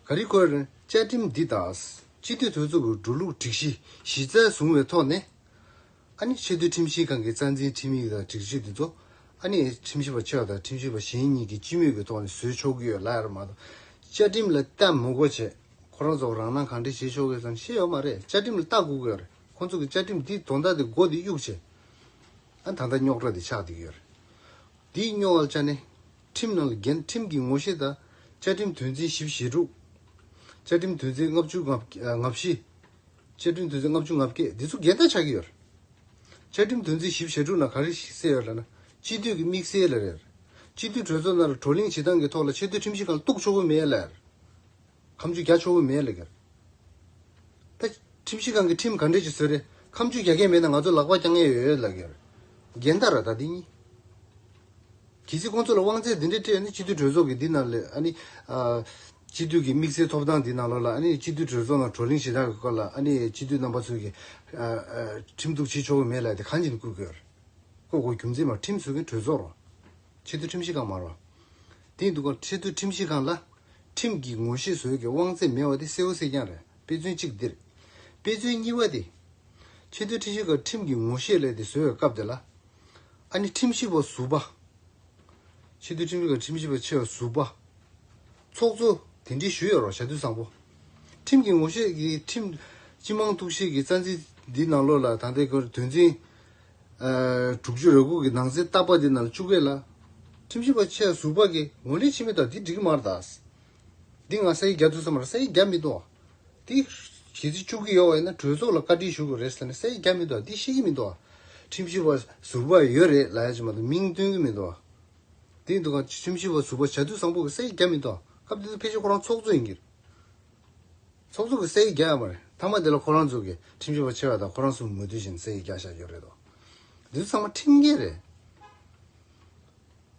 ག་རེ་འཁོད་ཡོད་རེད། བཅའ་ཁྲིམས་འདི་དང་ སྤྱི་འཐུས་གྲོས་ཚོགས་ཀྱི་འགྲོ་ལུགས་སྒྲིག་གཞི་གཞི་རྩར་བཟུང་བའི་ཐོག་ནས། ཨ་ནི་ཆེས་མཐོའི་ཁྲིམས་ཞིབ་ཁང་གི་རྩ་འཛིན་ཁྲིམས་ཡིག་དང་སྒྲིག་གཞི་དེ་ཚོ། ཨ་ནི་ཁྲིམས་ཞིབ་པ་ཆེ་བ་དང་ཁྲིམས་ཞིབ་པ་གཞན་གཉིས་ཀྱིས་སྤྱི་མོས་ཀྱི་ཐོག་ནས་བཟོས་ཆོག་གི་ཡོད་ལབ་ཡ་རེད་མ་གཏོགས། བཅའ་ཁྲིམས་ལ་ལྟ་མི་དགོས་བྱས། ཁོ་རང་ཚོ་རང་སྣང་གང་དྲན་བྱེད་ཆོག་གི་ཡོད་ཙང་ཤེས་ཡོད་མ་རེད། བཅའ་ཁྲིམས་ལ་ལྟ་དགོས་ཀྱི་ཡོད་རེད། ཁོང་ཚོ་གི་བཅའ་ཁྲིམས་འདིའི་དོན་དག་དེ་མགོ་དེ་གཡུག་བྱས། ཨ་ད་ལྟ་རྙོག་དྲ་དེ་ཆགས་བསྡད་ཀྱི་ཡོད་རེད། འདིའི་རྙོག་པ་ལ་བཅར་ནས། ཁྲིམས་ནང་ལ་འགན་ཁྲིམས་ཀྱི་ངོ་ཤེས་དང་། བཅའ་ཁྲིམས་དོན་ཚན་བཞི་བཅུ་ཞེ་དྲུག་བཅའ་ཁྲིམས་དོན་ཚན་ལྔ་བཅུ་ང་བཞི། བཅའ་ཁྲིམས་དོན་ཚན་ལྔ་བཅུ་ང་བརྒྱད་འདི་ཚོ་འགལ་ཟླ་ཆགས་ཀྱི་ཡོད་རེད། བཅའ་ཁྲིམས་དོན་ཚན་བཞི་བཅུ་ཞེ་དྲུག་ནང་ག་རེ་གསལ་ཡོད་ལབ་ན། སྤྱི་འཐུས་ཀྱི་དམིགས་བསལ་ལ་རེད། སྤྱི་འཐུས་གྲོས་ཚོགས་ནང་ལ་བགྲོ་གླེང་བྱེད་སྟངས་ཀྱི་ཐོག་ལ་ཆེས་མཐོའི་ཁྲིམས་ཞིབ་ཁང་ལ་གཏུག་ཆོག་གི་མེད་ལབ། ཁ་མཆུ་རྒྱག་ཆོག་གི་མེད་ལབ་ཀྱི་རེད། ད་ཁྲིམས་ཞིབ་ཁང་གི་ཁྲིམས་ག་འདྲས་ཅིག་བཟོས་རེད། ཁ་མཆུ་རྒྱག་མཁན་མེད་ན་ང་ཚོ་ལག་པ་བརྐྱང་མཁན་ཡོད་ལབ་ཀྱི་རེད། འགལ་ཟླ་རེད་ད་འདི་གཉིས། གལ་སྲིད་ཁོང་ཚོ་ལ་དབང་ཚད་འདི་འདྲས་སྤྲད་ཡོད་ན་སྤྱི་འཐུས་གྲོས་ཚོགས་ཀྱི་འདི་ནང་ལ་ཨ་ནི། ཨ། སྤྱི་འཐུས་ཀྱི་དམིགས་བསལ་ཐོབ་ཐང་འདི་ནང་ལོགས་ལ་ཨ་ནི་སྤྱི་འཐུས་གྲོས་ཚོགས་ནང་བགྲོ་གླེང་བྱེད་སྟངས་ཀྱི་སྐོར་ལ་ཨ་ནི་སྤྱི་འཐུས་རྣམ་པ་ཚོས་ཀྱི། ཨ། ཨ། ཁྲིམས་གཏུག་བྱེད་ཆོག་གི་མེད་ལབ་དེ་གང་ཅིག་ནས་བསྐུར་དགོས་རེད། བསྐུར་དགོས་རྒྱུ་མཚན་མ་ཁྲིམས་བཟོ་མཁན་གྲོས་ཚོགས་རེད། ཆེས་མཐོའི་ཁྲིམས་ཞིབ་ཁང་མ་རེད། དེ་ཡིན་དུས་ཀ་ཆེས་མཐོའི་ཁྲིམས་ཞིབ་ཁང་ལ་ཁྲིམས་ཀྱི་ངོ་ཤེས་བཟོ་ཡས་ཀྱི་དབང་ཚད་མེད་པ་དེ་གསལ་པོ་གསལ་རྐྱང་རེད། དཔེ་མཚོན་གཅིག་འདིར། དཔེ་མཚོན་གཉིས་པ་དེ། ཆེས་མཐོའི་ཁྲིམས་ཞིབ་ཁང་ཁྲིམས་ཀྱི་ངོ་ཤེས་ལས་དེ་བཟོ་བའི་སྐབས་དེ་ལ། ཨ་ནི་ཁྲིམས་ཞིབ་པ་ཟུར་པ། ཆེས་མཐོའི་ཁྲིམས་ཞིབ་ཁང་ཁྲིམས་ཞིབ་པ་ཆེ་བ་ཟུར་པ། ཚོགས་གཙོ་དེ་འདྲའི་ཞུས་ཡོད་རེད་བྱ་དུས་བཟང་པོ། ཁྲིམས་ཀྱི་ངོ་ཤེས་ཀྱི་ཁྲིམས། སྤྱི་དམངས་ཐུགས་ཞིབ་ཀྱི་རྩ་འཛིན་འདི་ནང་ལོགས་ལ་ད་ལྟའི་དོན་ཚན། ཨ། དྲུག་ཅུ་རེ་དགུ་གི་ནང་གསེས་ལྟ་བ་འདི་ནང་ལ་བཅུག་གས་ལ། ཁྲིམས་ཞིབ་པ་ཆེ་བ་ཟུར་པ་གིས་ངོས་ལེན་བྱེད་མི་འདུག་འདི་འགྲིག་གི་མ་རེད་ད། འདི་ང་ས་ཡིག་རྒྱག་ཐུབ་ས་མ་རེད། ས་ཡིག་རྒྱག་མི་འདུག་འདི་གལ་སྲིད་བཅུག་གི་ཡོད་པ་ཡིན་ན་གྲོས་ཚོགས་ལ་བཀའ་འདྲི་ཞུ་དགོས་རེད་ཟེར་ནས་ས་ཡིག་རྒྱག་མི་འདུག་འདི་ཤེས་ཀྱི་མི་འདུག་ཁྲིམས་ཞིབ་པ་ཟུར་པ་ཡོད་རེད་ལབ་ཡ་ཅིག་མ་གཏོགས་མིང་སྟོན་གྱི་མི་འདུག་དེ་ཡིན་དུས་ཁྲིམས་ཞིབ་པ་ཟུར་པ་བྱ་དུས་བཟང་པོ་གིས་ས་ཡིག་རྒྱག་མི་འདུག་སྐབས་དེ་ཚོ་ཕལ་ཆེར་ཁོ་རང་ཚོགས་གཙོ་ཡིན་གྱི་རེད། ཚོགས་གཙོ་གིས་ས་ཡིག་རྒྱག་ཡ་མ་རེད། མཐའ་མ་དེ་ལ་ཁོ་རང་ཚོ་གིས་ཁྲིམས་ཞིབ་པ་ཆེ་བ་དང་ཁོ་རང་ཚོ་མོས་མཐུན་བྱས་ནས་ས་ཡིག་རྒྱག་བཞག་ཡོད་རེད་དོ། འདི་ཚོ་ཚང་མ་ཁྲིམས་འགལ་རེད།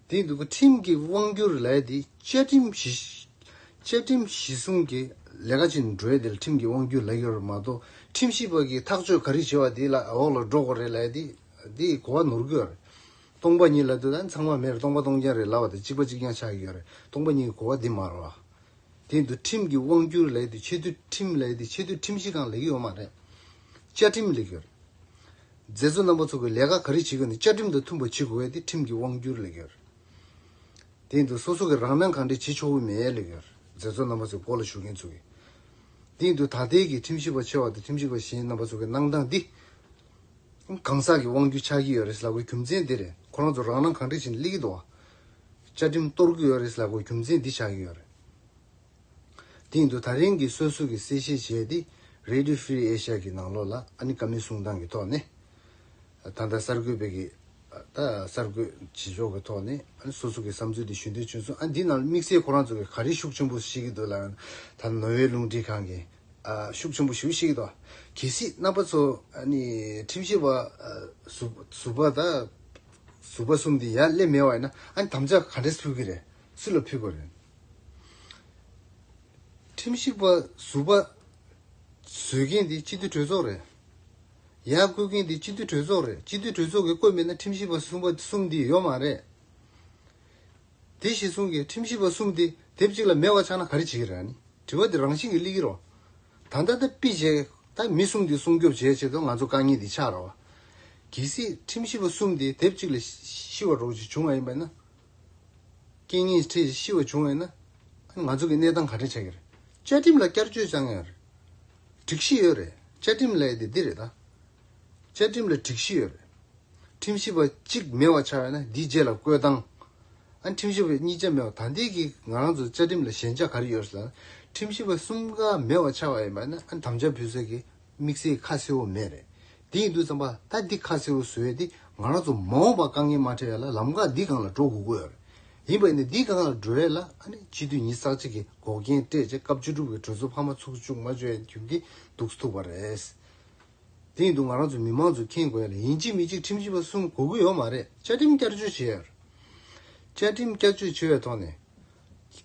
དེ་འདུག་གི་ཁྲིམས་ཀྱི་དབང་སྒྱུར་ལབ་ཡ་དེ་བཅའ་ཁྲིམས་གཞི། བཅའ་ཁྲིམས་གཞི་བཟུང་གི་ལས་ཀ་བྱེད་འགྲོ་ཡ་དེ་ལ་ཁྲིམས་ཀྱི་དབང་སྒྱུར་ལབ་ཡོད་རེད་མ་གཏོགས། ཁྲིམས་ཞིབ་པ་གིས་ཐག་གཅོད་ག་རེ་བྱེད་པ་དེ་ལ་འོག་ལ་འགྲོ་དགོས་རེད་ལབ་ཡ་དེ། དེ་གོ་བ་ནོར་གི་ཡོད་རེད། སྟོང་པ་ཉིད་ལབ་དུས་ད་ཚང་མ་མེད་རེད། སྟོང་པ་སྟོང་རྐྱང་རེད་ལབ་པ་དང་གཅིག་པ་གཅིག་རྐྱང་ཆགས་ཀྱི་ཡོད་རེད། སྟོང་པ་ཉིད་ཀྱི་གོ་བ་འདི་མ་རེད་བ། དེ་འདུག་ཁྲིམས་ཀྱི་དབང་སྒྱུར་ལབ་ཡ་དེ་ཆེས་མཐོའི་ཁྲིམས་ལབ་ཡ་དེ་ཆེས་མཐོའི་ཁྲིམས་ཞིབ་ཁང་ལབ་ཀྱི་ཡོད་མ་རེད། བཅའ་ཁྲིམས་ལབ་ཀྱི་ཡོད་རེད། མཛད་གཙོ་རྣམ་པ་ཚོ་གི་ལས་ཀ་ག་རེ་བྱེད་དགོས་ནི་བཅའ་ཁྲིམས་དང་མཐུན་པ་བྱེད་དགོས་པ་དེ་ཁྲིམས་ཀྱི་དབང་སྒྱུར་ལབ་ཀྱི་ཡོད་རེད། དེ་ཡིན་དུས་སོ་སོ་གི་རང་སྣང་གང་དྲན་བྱེད་ཆོག་གི་མེད་ལབ་ཀྱི་ཡོད་རེད། མཛད་གཙོ་རྣམ་པ་ཚོའི་སྐོར་ལ་བཞུགས་མཁན་ཚོ་གི། དེ་ཡིན་དུས་ད་ལྟའི་གི་ཁྲིམས་ཞིབ་པ་ཆེ་བ་དང་ཁྲིམས་ཞིབ་པ་གཞན་རྣམ་པ་ཚོ་གི་གནང་སྟངས་འདི། གང་ཟག་གི་དབང་སྒྱུར་ཆགས་ཀྱི་ཡོད་རེད་ལབ་དགོས་རྒྱུ་མཚན་འདི་རེད། ཁོ་རང་ཚོ་རང་སྣང་གང་དྲན་བྱས་ནས་སླེབས་ཀྱི་འདུག་བ། བཅའ་ཁྲིམས་གཏོར་གྱི་ཡོད་རེད་ལབ་དགོས་རྒྱུ་མཚན་འདི་ཆགས་ཀྱི་ཡོད་རེད། དེ་ཡིན་དུས་ད་རིང་གི་སོ་སོ་གི་གསལ་བཤད་བྱས་ཏེ་Radio Free Asia གི་ནང་ལོགས་ལ་ཨ་ནི་བཀའ་མོལ་གསུང་སྟངས་ཀྱི་ཐོག་ནས། ད་ལྟ་གསར་འགོད་པའི་གི། ད་གསར་འགོད་བྱེད་ཕྱོགས་ཀྱི་ཐོག་ནས་ཨ་ནི་སོ་སོ་གི་བསམ་ཚུལ་དེ་ཞུ་འདོད་བྱུང་སོང་། ཨ་འདི་ནང་དམིགས་བསལ་ཁོ་རང་ཚོ་གི་ག་རེ་ཤུགས་ཆེན་པོ་བཤད་ཀྱི་འདུག་ལབ་ན། ད་ནོར་ཝེ་རླུང་འཕྲིན་ཁང་གི་ཨ་ཤུགས་ཆེན་པོ་ཞེ་པོ་བཤད་ཀྱི་འདུག་གལ་སྲིད་རྣམ་པ་ཚོ་ཨ་ནི་ཁྲིམས་ཞིབ་པ་ཨ་ཟུར་ཟུར་པ་དང་ཟུར་པ་གསུམ་དེ་ཡར་སླེབས་མེད་པ་ཡིན་ན་ཨ་ནི་དམ་བཅའ་ག་འདྲས་ཕུལ་གྱི་རེད། སུ་ལ་ཕུལ་དགོས་རེད། ཁྲིམས་ཞིབ་པ་ཟུར་པ་བཟོས་མཁན་དེ་སྤྱི་འཐུས་གྲོས་ཚོགས་རེད། ཡར་བསྐོས་མཁན་དེ་སྤྱི་འཐུས་གྲོས་ཚོགས་རེད། སྤྱི་འཐུས་གྲོས་ཚོགས་ཀྱིས་བསྐོས་མེད་ན་ཁྲིམས་ཞིབ་པ་གསུམ་པ་གསུམ་དེ་ཡོད་མ་རེད། དེ་གཞི་བཟུང་གིས་ཁྲིམས་ཞིབ་པ་གསུམ་དེ་དེབ་གཅིག་ལ་མེད་པ་ཆགས་ན་ག་རེ་བྱེད་ཀྱི་རེད། ཨ་ནི་དྲི་བ་དེ་རང་བཞིན་གྱིས་སླེབས་ཀྱི་རེད། ད་ལྟ་ད་ཕྱི་རྒྱལ་ད་མི་གསུམ་དེ་སྲུང་སྐྱོབ་བྱེད་ཆེད་དུ་ང་ཚོ་དཀའ་ངལ་དེ་ཆགས་རེད་བ། གལ་སྲིད་ཁྲིམས་ཞིབ་པ་གསུམ་དེ་དེབ་གཅིག་ལ་ཤི་བ་འདྲ་བོ་ཅིག་བྱུང་བ་ཡིན་པ་ཡིན་ན། རྐྱེན་ངན་འཕྲད་ཤི་བ་བྱུང་བ་ཡིན་ན། ང་ཚོ་གི་གནས་སྟངས་ག་འདྲ་ཆགས་ཀྱི་རེད། བཅའ་ཁྲིམས་ལ་བསྐྱར་བཅོས་བྱ་ངེས་རེད། སྒྲིག་གཞི་ཡོད་རེད། བཅའ་ཁྲིམས་ལབ་ཡ་དེ་འདི་རེད་ད། བཅའ་ཁྲིམས་ལ་སྒྲིག་གཞི་ཡོད་རེད། ཁྲིམས་ཞིབ་པ་གཅིག་མེད་པ་ཆགས་ཡོད་ན་འདིའི་རྗེས་ལ་བསྐོས་སྟངས། ཨ་ཁྲིམས་ཞིབ་པ་གཉིས་ཆ་མེད་པ་ད་ལྟའི་གི་ང་རང་ཚོ་བཅའ་ཁྲིམས་ལ་ཞན་ཆ་ག་རེ་ཡོད་ཟེར་ན། ཁྲིམས་ཞིབ་པ་གསུམ་ཀ་མེད་པ་ཆགས་པ་ཡིན་པ་ན་ཨ་དམ་བཅའ་ཕུལ་ས་གི་དམིགས་བསལ་ཁ་གསལ་བོ་མེད་རེད། དེ་ཡིན་དུས་ཙམ་པ་ད་འདི་ཁ་གསལ་བོ་བཟོ་ཡས་དེ་ང་རང་ཚོ་མ་འོངས་པ་དཀའ་ངལ་མ་འཕྲད་ཡ་ལ་ལམ་ཁ་འདི་སྒང་ལ་འགྲོ་དགོས་ཀྱི་ཡོད་རེད། ཡིན་པ་ཡིན་ན་འདི་སྒང་ལ་འགྲོ་ཡས་ལ་ཨ་ནི་སྤྱི་འཐུས་ཉི་ཤུ་རྩ་གཅིག་གི་འགོག་རྐྱེན་སྤྲད་བྱས་སྐབས་བཅུ་དྲུག་གི་གྲོས་ཚོགས་ཕ་མ་ཚུགས་བཅུག་མ་བཅུག་ཡས་རྒྱུ་འདི་འདུག་ཐུག་པ་རེད། དེ་ཡིན་དུས་ང་རང་ཚོ་མི་མང་ཚོས་མཁྱེན་དགོས་ཡ་ལ་ཡིན་གཅིག་མིན་གཅིག་ཁྲིམས་ཞིབ་པ་གསུམ་དགོས་ཀྱི་ཡོད་མ་རེད། བཅའ་ཁྲིམས་བསྐྱར་བཅོས་བྱེད་ཡ་རེད། བཅའ་ཁྲིམས་བསྐྱར་བཅོས་བྱེད་པའི་ཐོག་ནས།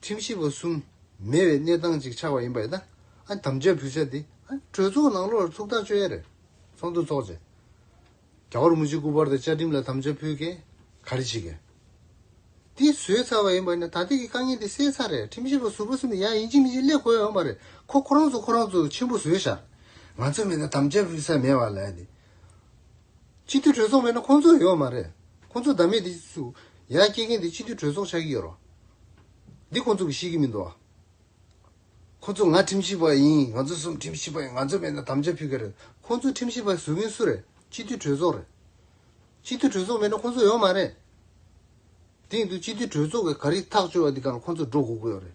ཁྲིམས་ཞིབ་པ་གསུམ་མེད་པའི་གནས་སྟངས་ཅིག་ཆགས་པ་ཡིན་པ་ཡིན་ན། ཨ་དམ་བཅའ་ཕུལ་ས་དེ་ཨ་གྲོས་ཚོགས་ནང་ལོགས་ལ་ཐུགས་ཐག་གཅོད་ཡ་རེད། ཚོགས་འདུ་ཚོགས་བྱས། རྒྱལ་བ་རིན་པོ་ཆེ་སྐུ་པར་དང་བཅའ་ཁྲིམས་ལ་དམ་བཅའ་ཕུལ་མཁན་ག་རེ་བྱེད་མཁན། འདི་བཟོས་ཚར་བ་ཡིན་པ་ན་ད་ལྟའི་གི་དཀའ་ངལ་འདི་སེལ་ཚར་རེད། ཁྲིམས་ཞིབ་པ་ཟུར་པ་གསུམ་ནི་ཡང་ཡིན་གཅིག་མིན་གཅིག་སླེབས་དགོས་ཡོད་མ་རེད། ཁོ་ཁོ་རང་ཚོ་ཁོ་རང་ཚོ་ཆེན་པོ་བཟོས་ཤག་ང་ཚོ་མེད་ན་དམ་བཅའ་ཕུལ་ས་མེད་པ་ལབ་ནས། སྤྱི་འཐུས་གྲོས་ཚོགས་མེད་ན་ཁོང་ཚོ་ཡོད་མ་རེད། ཁོང་ཚོ་བདམས་མེད་དེ་ཚོ་ཡར་སྐྱེལ་མཁན་དེ་སྤྱི་འཐུས་གྲོས་ཚོགས་ཆགས་ཀྱི་ཡོད་རེད། འདི་ཁོང་ཚོ་གིས་ཤེས་ཀྱི་མི་འདུག་ཨ། ཁོང་ཚོ་ང་ཁྲིམས་ཞིབ་པ་ཡིན། ང་ཚོ་གསུམ་ཁྲིམས་ཞིབ་པ་ཡིན། ང་ཚོ་མེད་ན་དམ་བཅའ་ཕུལ་གི་རེད། ཁོང་ཚོ་ཁྲིམས་ཞིབ་པ་བཟོ་མཁན་སུ་རེད། སྤྱི་འཐུས་གྲོས་ཚོགས་རེད། སྤྱི་འཐུས་གྲོས་ཚོགས་མེད་ན་ཁོང་ཚོ་ཡོད་མ་རེད། དེ་ཡིན་དུས་སྤྱི་འཐུས་གྲོས་ཚོགས་ཀྱིས་ག་རེ་ཐག་གཅོད་པ་འདི་གང་ཁོང་ཚོ་འགྲོ་དགོས་ཀྱི་ཡོད་རེད།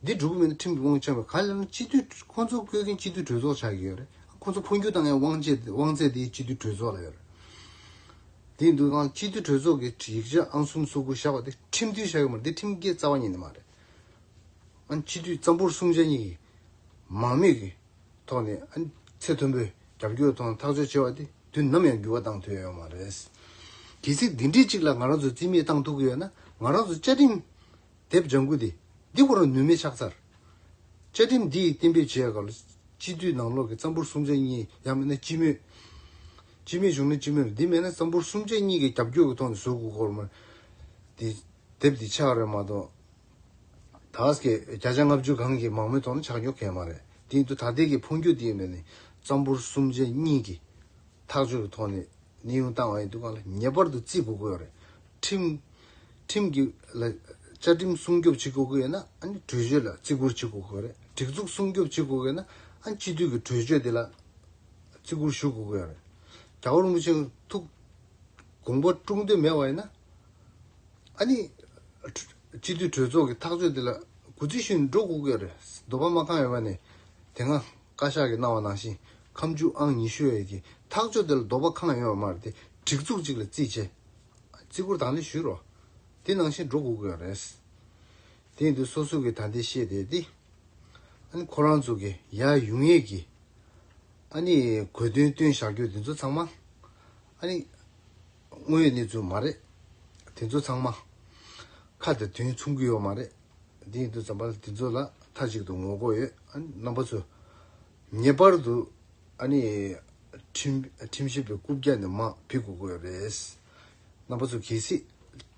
འདི་འགྲོ་གི་མེད་ན་ཁྲིམས་ཀྱི་དབང་ཆ་མེད། ག་ལ་ན་སྤྱི་འཐུས་ཁོང་ཚོ་བསྐོས་མཁན་སྤྱི་འཐུས་གྲོས་ཚོགས་ཆགས་ཀྱི་ཡོད་རེད། ཁོང་ཚོ་འཕོ་འགྱུར་བཏང་ཡའི་དབང་ཆ་དབང་ཚད་དེ་སྤྱི་འཐུས་གྲོས་ཚོགས་ལ་ཡོད་རེད། དེ་ཡིན་དུས་གང་སྤྱི་འཐུས་གྲོས་ཚོགས་ཀྱི་ཡིག་ཆ་ཨང་གསུམ་སོ་དགུ་བཞག་པ་དེ་ཁྲིམས་མཐུན་བཞག་གི་མ་རེད། དེ་ཁྲིམས་འགལ་རྩ་བ་ཉིད་ནས་མ་རེད། ཨ་ནི་སྤྱི་འཐུས་གཙང་པོར་སྲུང་བྱ་གཉིས་ཀྱིས་མང་མོས་ཀྱི་ཐོག་ནས་ཨ་ནི་ཚད་མཐོན་པོས་རྒྱབ་སྐྱོར་ཐོག་ནས་ཐག་གཅོད་བྱས་པ་དེ་དུས་ནམ་ཡང་འགྱུར་བ་བཏང་ཐུབ་ཡ་ཡོད་མ་རེད། གལ་སྲིད་འདི་འདྲའི་གཅིག་ལ་ང་རང་ཚོ་རྩིས་མེད་བཏང་ཐུབ་ཀྱི་ཡོད་ན་ང་རང་ཚོ་བཅའ་ཁྲིམས་དེབ་ལྗང་གུ་དེ་འདི་ཁོ་རང་ནུས་མེད་ཆགས་ཚར། བཅའ་ཁྲིམས་འདི་ཡིས་གཏན་འབེབས་བྱས་སྐབས་ལ་སྤྱི་འཐུས་ནང་ལོགས་ཀྱི་གཙང་པོར་སྲུང་བྱ་གཉིས་ཡང་མིན་ན་སྤྱི་མོས། སྤྱི་མོས་བྱུང་ན་སྤྱི་མོས་རེད། འདི་མེད་ན་གཙང་པོར་སྲུང་བྱ་གཉིས་ཀྱི་རྒྱབ་སྐྱོར་གྱི་ཐོག་ནས་བཟོ་དགོས་སྐོར་མ་དེ་དེབ་འདི་ཆགས་རེད་མ་གཏོགས། ད་སྐད་བརྒྱ་ཆ་ལྔ་བཅུ་གང་གི་མང་མོས་ཐོག་ནས་ཆགས་མྱོང་གང་ཡང་མ་རེད། དེ་ཡིན་དུས་ད་ལྟའི་གི་འཕོ་འགྱུར་དེ་ཡིན་པས་ནི་གཙང་པོར་སྲུང་བྱ་གཉིས་ཀྱི་ཐག་གཅོད་ཀྱི་ཐོག་ནས་གནས་དབྱུང་བཏང་བ་ཡིན་དུས་གང་ལ་ངེས་པར་དུ་བརྩི་དགོས་ཀྱི་ཡོད་རེད། ཁྲིམས་ཁྲིམས་ཀྱི་ལ་བཅའ་ཁྲིམས་སྲུང་སྐྱོབ་བྱེད་དགོས་ཀྱི་ཡོད་ན་ཨ་ནི་གྲོས་ཆོད་ལ་བརྩི་བཀུར་བྱེད་དགོས་ཀྱི་ཡོད་རེད། སྒྲིག་འཛུགས་སྲུང་སྐྱོབ་བྱེད་དགོས་ཀྱི་ཡོད་ན་ཨ་ནི་སྤྱི་འཐུས་ཀྱི་གྲོས་ཆོད་དེ་ལ་བརྩི་བཀུར་ཞུ་དགོས་ཀྱི་ཡོད་རེད། རྒྱལ་བ་རིན་པོ་ཆེ་ཐུགས་དགོངས་པ་དཀྲུག་འདོད་མེད་པ་ཡིན་ན། ཨ་ནི། སྤྱི་འཐུས་གྲོས་ཚོགས་ཀྱི་ཐག་གཅོད་དེ་ལ་གུས་བརྩི་ཞུས་ནས་འགྲོ་དགོས་ཀྱི་རེད། འདོད་པ་མ་ཁེངས་ཡོད་པ་ནས་དེ་སྔ་བཀའ་ཤག་གིས་གནང་བ་ནང་བཞིན་ཁ་མཆུ་ཨང་ཉི་ཤུ་ཡོད་ཀྱི་ཐག་གཅོད་དེ་ལ་འདོད་པ་ཁེངས་ཡོད་པ་མ་རེད་དེ། སྒྲིག་འཛུགས་གཅིག་ལ་བརྩིས་བྱས། བརྩི་བཀུར་དང་ལེན་ཞུས་རོགས། དེ་ནང་བཞིན་འགྲོ་དགོས་ཀྱི་རེད། དེ་ཡིན་དུས་སོ་སོ་གིས་ད་ལྟའི་བཤད་བསྡད་དེ། ཨ་ནི་ཁོ་རང་ཚོ་གི་ཡར་ཡོང་ཡས་ཀྱི་ཨ་ནི་གོ་དོན་བཏོན་བཞག་རྒྱུ་དེ་ཚོ་ཚང་མ་ཨ་ནི་དངོས་ཡོད་གནས་ཚུལ་མ་རེད། དེ་ཚོ་ཚང་མ་ཁ་དང་དོན་མཚུངས་ཀྱི་ཡོད་མ་རེད། དེ་ཡིན་དུས་ཙམ་པ་ལ་དེ་ཚོ་ལ་མཐའ་གཅིག་ཏུ་ངོ་རྒོལ་ཡོད། ཨ་ནི་རྣམ་པ་ཚོ་ངེས་པར་དུ་ཨ་ནི་ཁྲིམས་ཁྲིམས་ཞིབ་པའི་རྐུབ་བཀྱག་ནས་མར་ཕུད་དགོས་ཀྱི་ཡོད་རེད། རྣམ་པ་ཚོ་གལ་སྲིད་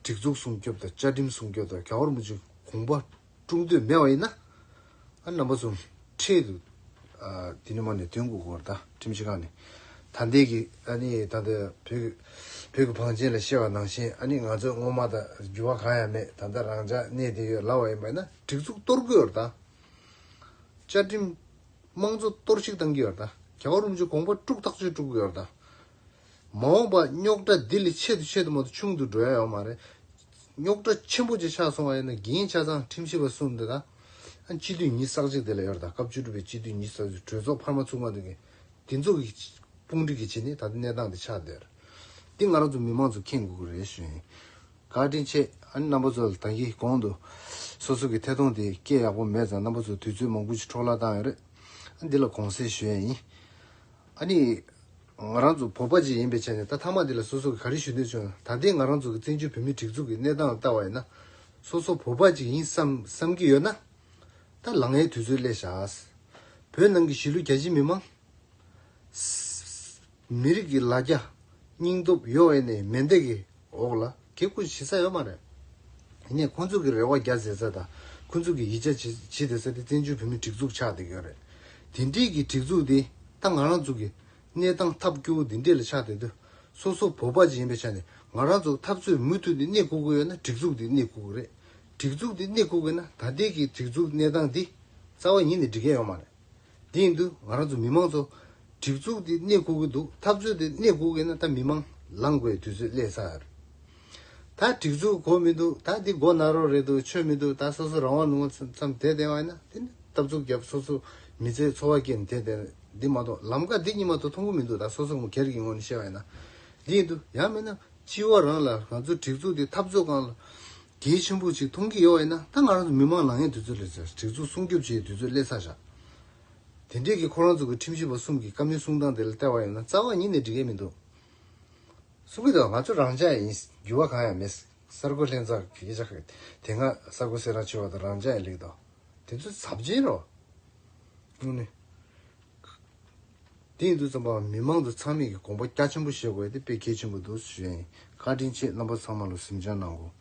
སྒྲིག་འཛུགས་སྲུང་སྐྱོབ་དང་བཅའ་ཁྲིམས་སྲུང་སྐྱོབ་དང་རྒྱལ་བ་རིན་པོ་ཆེའི་དགོངས་པ་དཀྲུག་འདོད་མེད་པ་ཡིན་ན། ཨ་རྣམ་པ་ཚོ་འཕྲལ་དུ་ཨ་དེ་ནས་མར་ནས་ཐོན་དགོས་སྐོར་དང་ཁྲིམས་ཞིབ་ཁང་ནས་ད་ལྟའི་གི་ཨ་ནི་ད་ལྟ་བོད་ཀྱི་བོད་ཀྱི་བང་ཆེན་ལ་བཤད་པ་ནང་བཞིན་ཨ་ནི་ང་ཚོ་སྔོན་མ་དང་འགྱུར་བ་གང་ཡང་མེད། ད་ལྟ་རང་འཇགས་གནས་བསྡད་ཡོད་ལབ་པ་ཡིན་པ་ཡིན་ན་སྒྲིག་འཛུགས་གཏོར་དགོས་ཡོད་རེད་ད། བཅའ་ཁྲིམས་དམངས་གཙོ་གཏོར་བཤིག་བཏང་གི་ཡོད་རེད་ད། རྒྱལ་བ་རིན་པོ་ཆེ་དགོངས་པ་དཀྲུག་ཐག་ཆོད་དཀྲུག་གི་ཡོད་རེད་ད། མ་འོངས་པ་རྙོག་དྲ་འདི་ལས་ཆེད་དུ་ཆེད་དུ་མ་གཏོགས་ཆུང་དུ་འགྲོ་ཡ་ཡོད་མ་རེད། རྙོག་དྲ་ཆེན་པོ་ཅིག་ཆགས་སོང་བ་ཡིན་ན་འགན་ཆ་ཚང་ཁྲིམས་ཞིབ་པ་གསུམ་འདི་དང་། ཨ་སྤྱི་འཐུས་ཉི་ཤུ་རྩ་གཅིག་དེ་ལ་ཡོད་རེད་ད། སྐབས་བཅུ་དྲུག་པའི་སྤྱི་འཐུས་ཉི་ཤུ་རྩ་གཅིག་གྲོས་ཚོགས་འཕར་མ་ཚུགས་མ་ཐུབ་མཁན་དེ་ཚོ་གི་དཔུང་སྒྲིག་གི་བྱས་ནས་ད་ལྟ་གནས་སྟངས་འདི་ཆགས་བསྡད་རེད། འདི་ང་རང་ཚོ་མི་མང་ཚོ་མཁྱེན་དགོས་ཀྱི་རེད་ཞུ་ཡིན། བཀའ་དྲིན་ཆེ། ཨ་ནི་རྣམ་པ་ཚོ་ལ་ད་གིན་གོང་དུ་སོ་སོ་གི་ཐད་གཏོང་དེ་སྐད་ཡག་པོ་མེད་ཙང་རྣམ་པ་ཚོ་དུས་ཚོད་མང་པོ་ཞིག་འཕྲོ་བརླག་བཏང་ཡོད་རེད། ཨ་འདི་ལ་དགོངས་སེལ་ཞུ་ཡ་ཡིན། ཨ་ནི། ང་རང་ཚོ་བོད་པ་ཅིག་ཡིན་པའི་ཆ་ནས་ད་མཐའ་མ་འདི་ལ་སོ་སོ་གི་ག་རེ་ཞུ་འདོད་བྱུང་ན། ད་ལྟའི་ང་རང་ཚོ་གི་བཙན་བྱོལ་བོད་མིའི་སྒྲིག་འཛུགས་ཀྱི་གནས་སྟངས་ལ་ལྟ་བ་ཡིན་ན། སོ་སོ་བོད་པ་ཅིག་ཡིན་བསམ་བསམ་གྱི་ཡོད་ན། ད་ལངས་ཡའི་དུས་ཚོད་སླེབས་ཤག་བོད་ནང་གི་གཞིས་ལུས་རྒྱ་ཆེའི་མི་མང་། མི་རིགས་ཀྱི་ལ་རྒྱ་སྙིང་སྟོབས་ཡོད་པ་ཡིན་ནའི་མེ་མདའ་གི་འོག་ལ་གད་སྐུ་བྱེད་ས་ཡོད་མ་རེད། ཡིན་ནའི་ཁོང་ཚོ་གི་རེ་བ་རྒྱག་ཟེར་ས་དང་ཁོང་ཚོ་གི་ཡིད་ཆེས་བྱེད་བྱེད་བསྡད་ས་དེ་བཙན་བྱོལ་བོད་མིའི་སྒྲིག་འཛུགས་ཆགས་བསྡད་ཀྱི་ཡོད་རེད། དེ་འདྲའི་གི་སྒྲིག་འཛུགས་དེ་ད་ང་རང་ཚོ་གི་གནས་སྟངས་ཐབས་སྐྱོ་བོ་འདི་འདྲས་ལ་ཆགས་བསྡད་དུས། སོ་སོ་བོད་པ་ཅིག་ཡིན་པའི་ཆ་ནས་ང་རང་ཚོ་འཐབ་རྩོད་མུ་མཐུད་ནས་གནས་དགོས་ཀྱི་ཡོད་ན་སྒྲིག་འཛུགས་འདི་གནས་དགོས་ཀྱི་རེད། སྒྲིག་འཛུགས་འདི་གནས་དགོས་ཀྱི་ན་ད་ལྟའི་གི་སྒྲིག་འཛུགས་གནས་སྟངས་འདི་རྩ་བ་ཉིད་ནས་འགྲིག་གི་ཡོད་མ་རེད། དེ་ཡིན་དུས་ང་རང་ཚོ་མི་མང་ཚོ་སྒྲིག་འཛུགས་འདི་གནས་དགོས་ཀྱི་འདུག་འཐབ་རྩོད་འདི་གནས་དགོས་ཀྱི་ན་ད་མི་མང་ལངས་དགོས་དུས་ཚོད་སླེབས་ཚར། ད་སྒྲིག་འཛུགས་དགོས་མི་འདུག་ད་འདི་མགོ་ན་རོགས་རེད་འདུག་ཆོས་མི་འདུག་ད་སོ་སོ་རང་དབང་ལུང་པ་མཚམས་མཚམས་བསྡད་བསྡད་པ་ཡིན་ན་དེ་ནི་སྟབས་ཚུགས་རྒྱབ་སོ་སོ་མི་ཚེ་འཚོ་བ་སྐྱེལ་ནས་བསྡད་བསྡད་འདི་མ་གཏོགས་ལམ་ཀ་འདི་གཉིས་མ་གཏོགས་མཐོང་གི་མི་འདུག་ད་སོ་སོ་ངོ་སྒེར་གྱི་ངོས་ནས་བཤད་པ་ཡིན་ན། འདི་ཡིན་དུས་ཡང་མིན་ན་སྤྱི་བ་རང་ལ་ང་ཚོ་སྒྲིག་འཛུགས་འདི་འཐབ་རྩོད་སྒང་ལ་གལ་ཆེན་པོ་ཅིག་མཐོང་གི་ཡོད་པ་ཡིན་ན་ད་ང་རང་ཚོ་མི་མང་ལངས་ཡས་དུས་ཚོད་སླེབས་ཚར། སྒྲིག་འཛུགས་སྲུང་སྐྱོབ་བྱེད་ཡས་དུས་ཚོད་སླེབས་ཚར་བཞག་དེ་འདྲས་ཀྱི་ཁོ་རང་ཚོ་གི་ཁྲིམས་ཞིབ་པ་གསུམ་གྱི་བཀའ་མོལ་གསུང་སྟངས་དེ་ལ་བལྟས་པ་ཡིན་ན་རྩ་བ་ཉིད་ནས་འགྲིག་གི་མི་འདུག་གསུང་གི་འདུག་ང་ཚོ་རང་འཇགས་ཡིན། འགྱུར་བ་གང་ཡང་མེད། གསར་འགོད་ལྷན་ཚོགས་ཀྱི་སྐད་ཆ་གི་དེ་སྔ་གསར་འགོད་གསལ་བསྒྲགས་བྱས་པ་དང་རང་འཇགས་ཡིན་ལེགས་དང་། དེ་ཚོ་ཚབས་ཆེན་རོ། དངོས་གནས། དེ་ཡིན་དུས་ཙམ་པ་མི་མང་ཚོ་ཚང་མས་ཀྱི་དགོངས་པ་རྒྱ་ཆེན་པོ་བཞེས་དགོས་དེ་དཔེ་གལ་ཆེན་པོ་འདུག་ཞུ་ཡ་ཡིན། བཀའ་དྲིན་ཆེ། རྣམ་པ་ཚང་མ་ལ་གཟིམ་འཇགས་གནང་དགོས།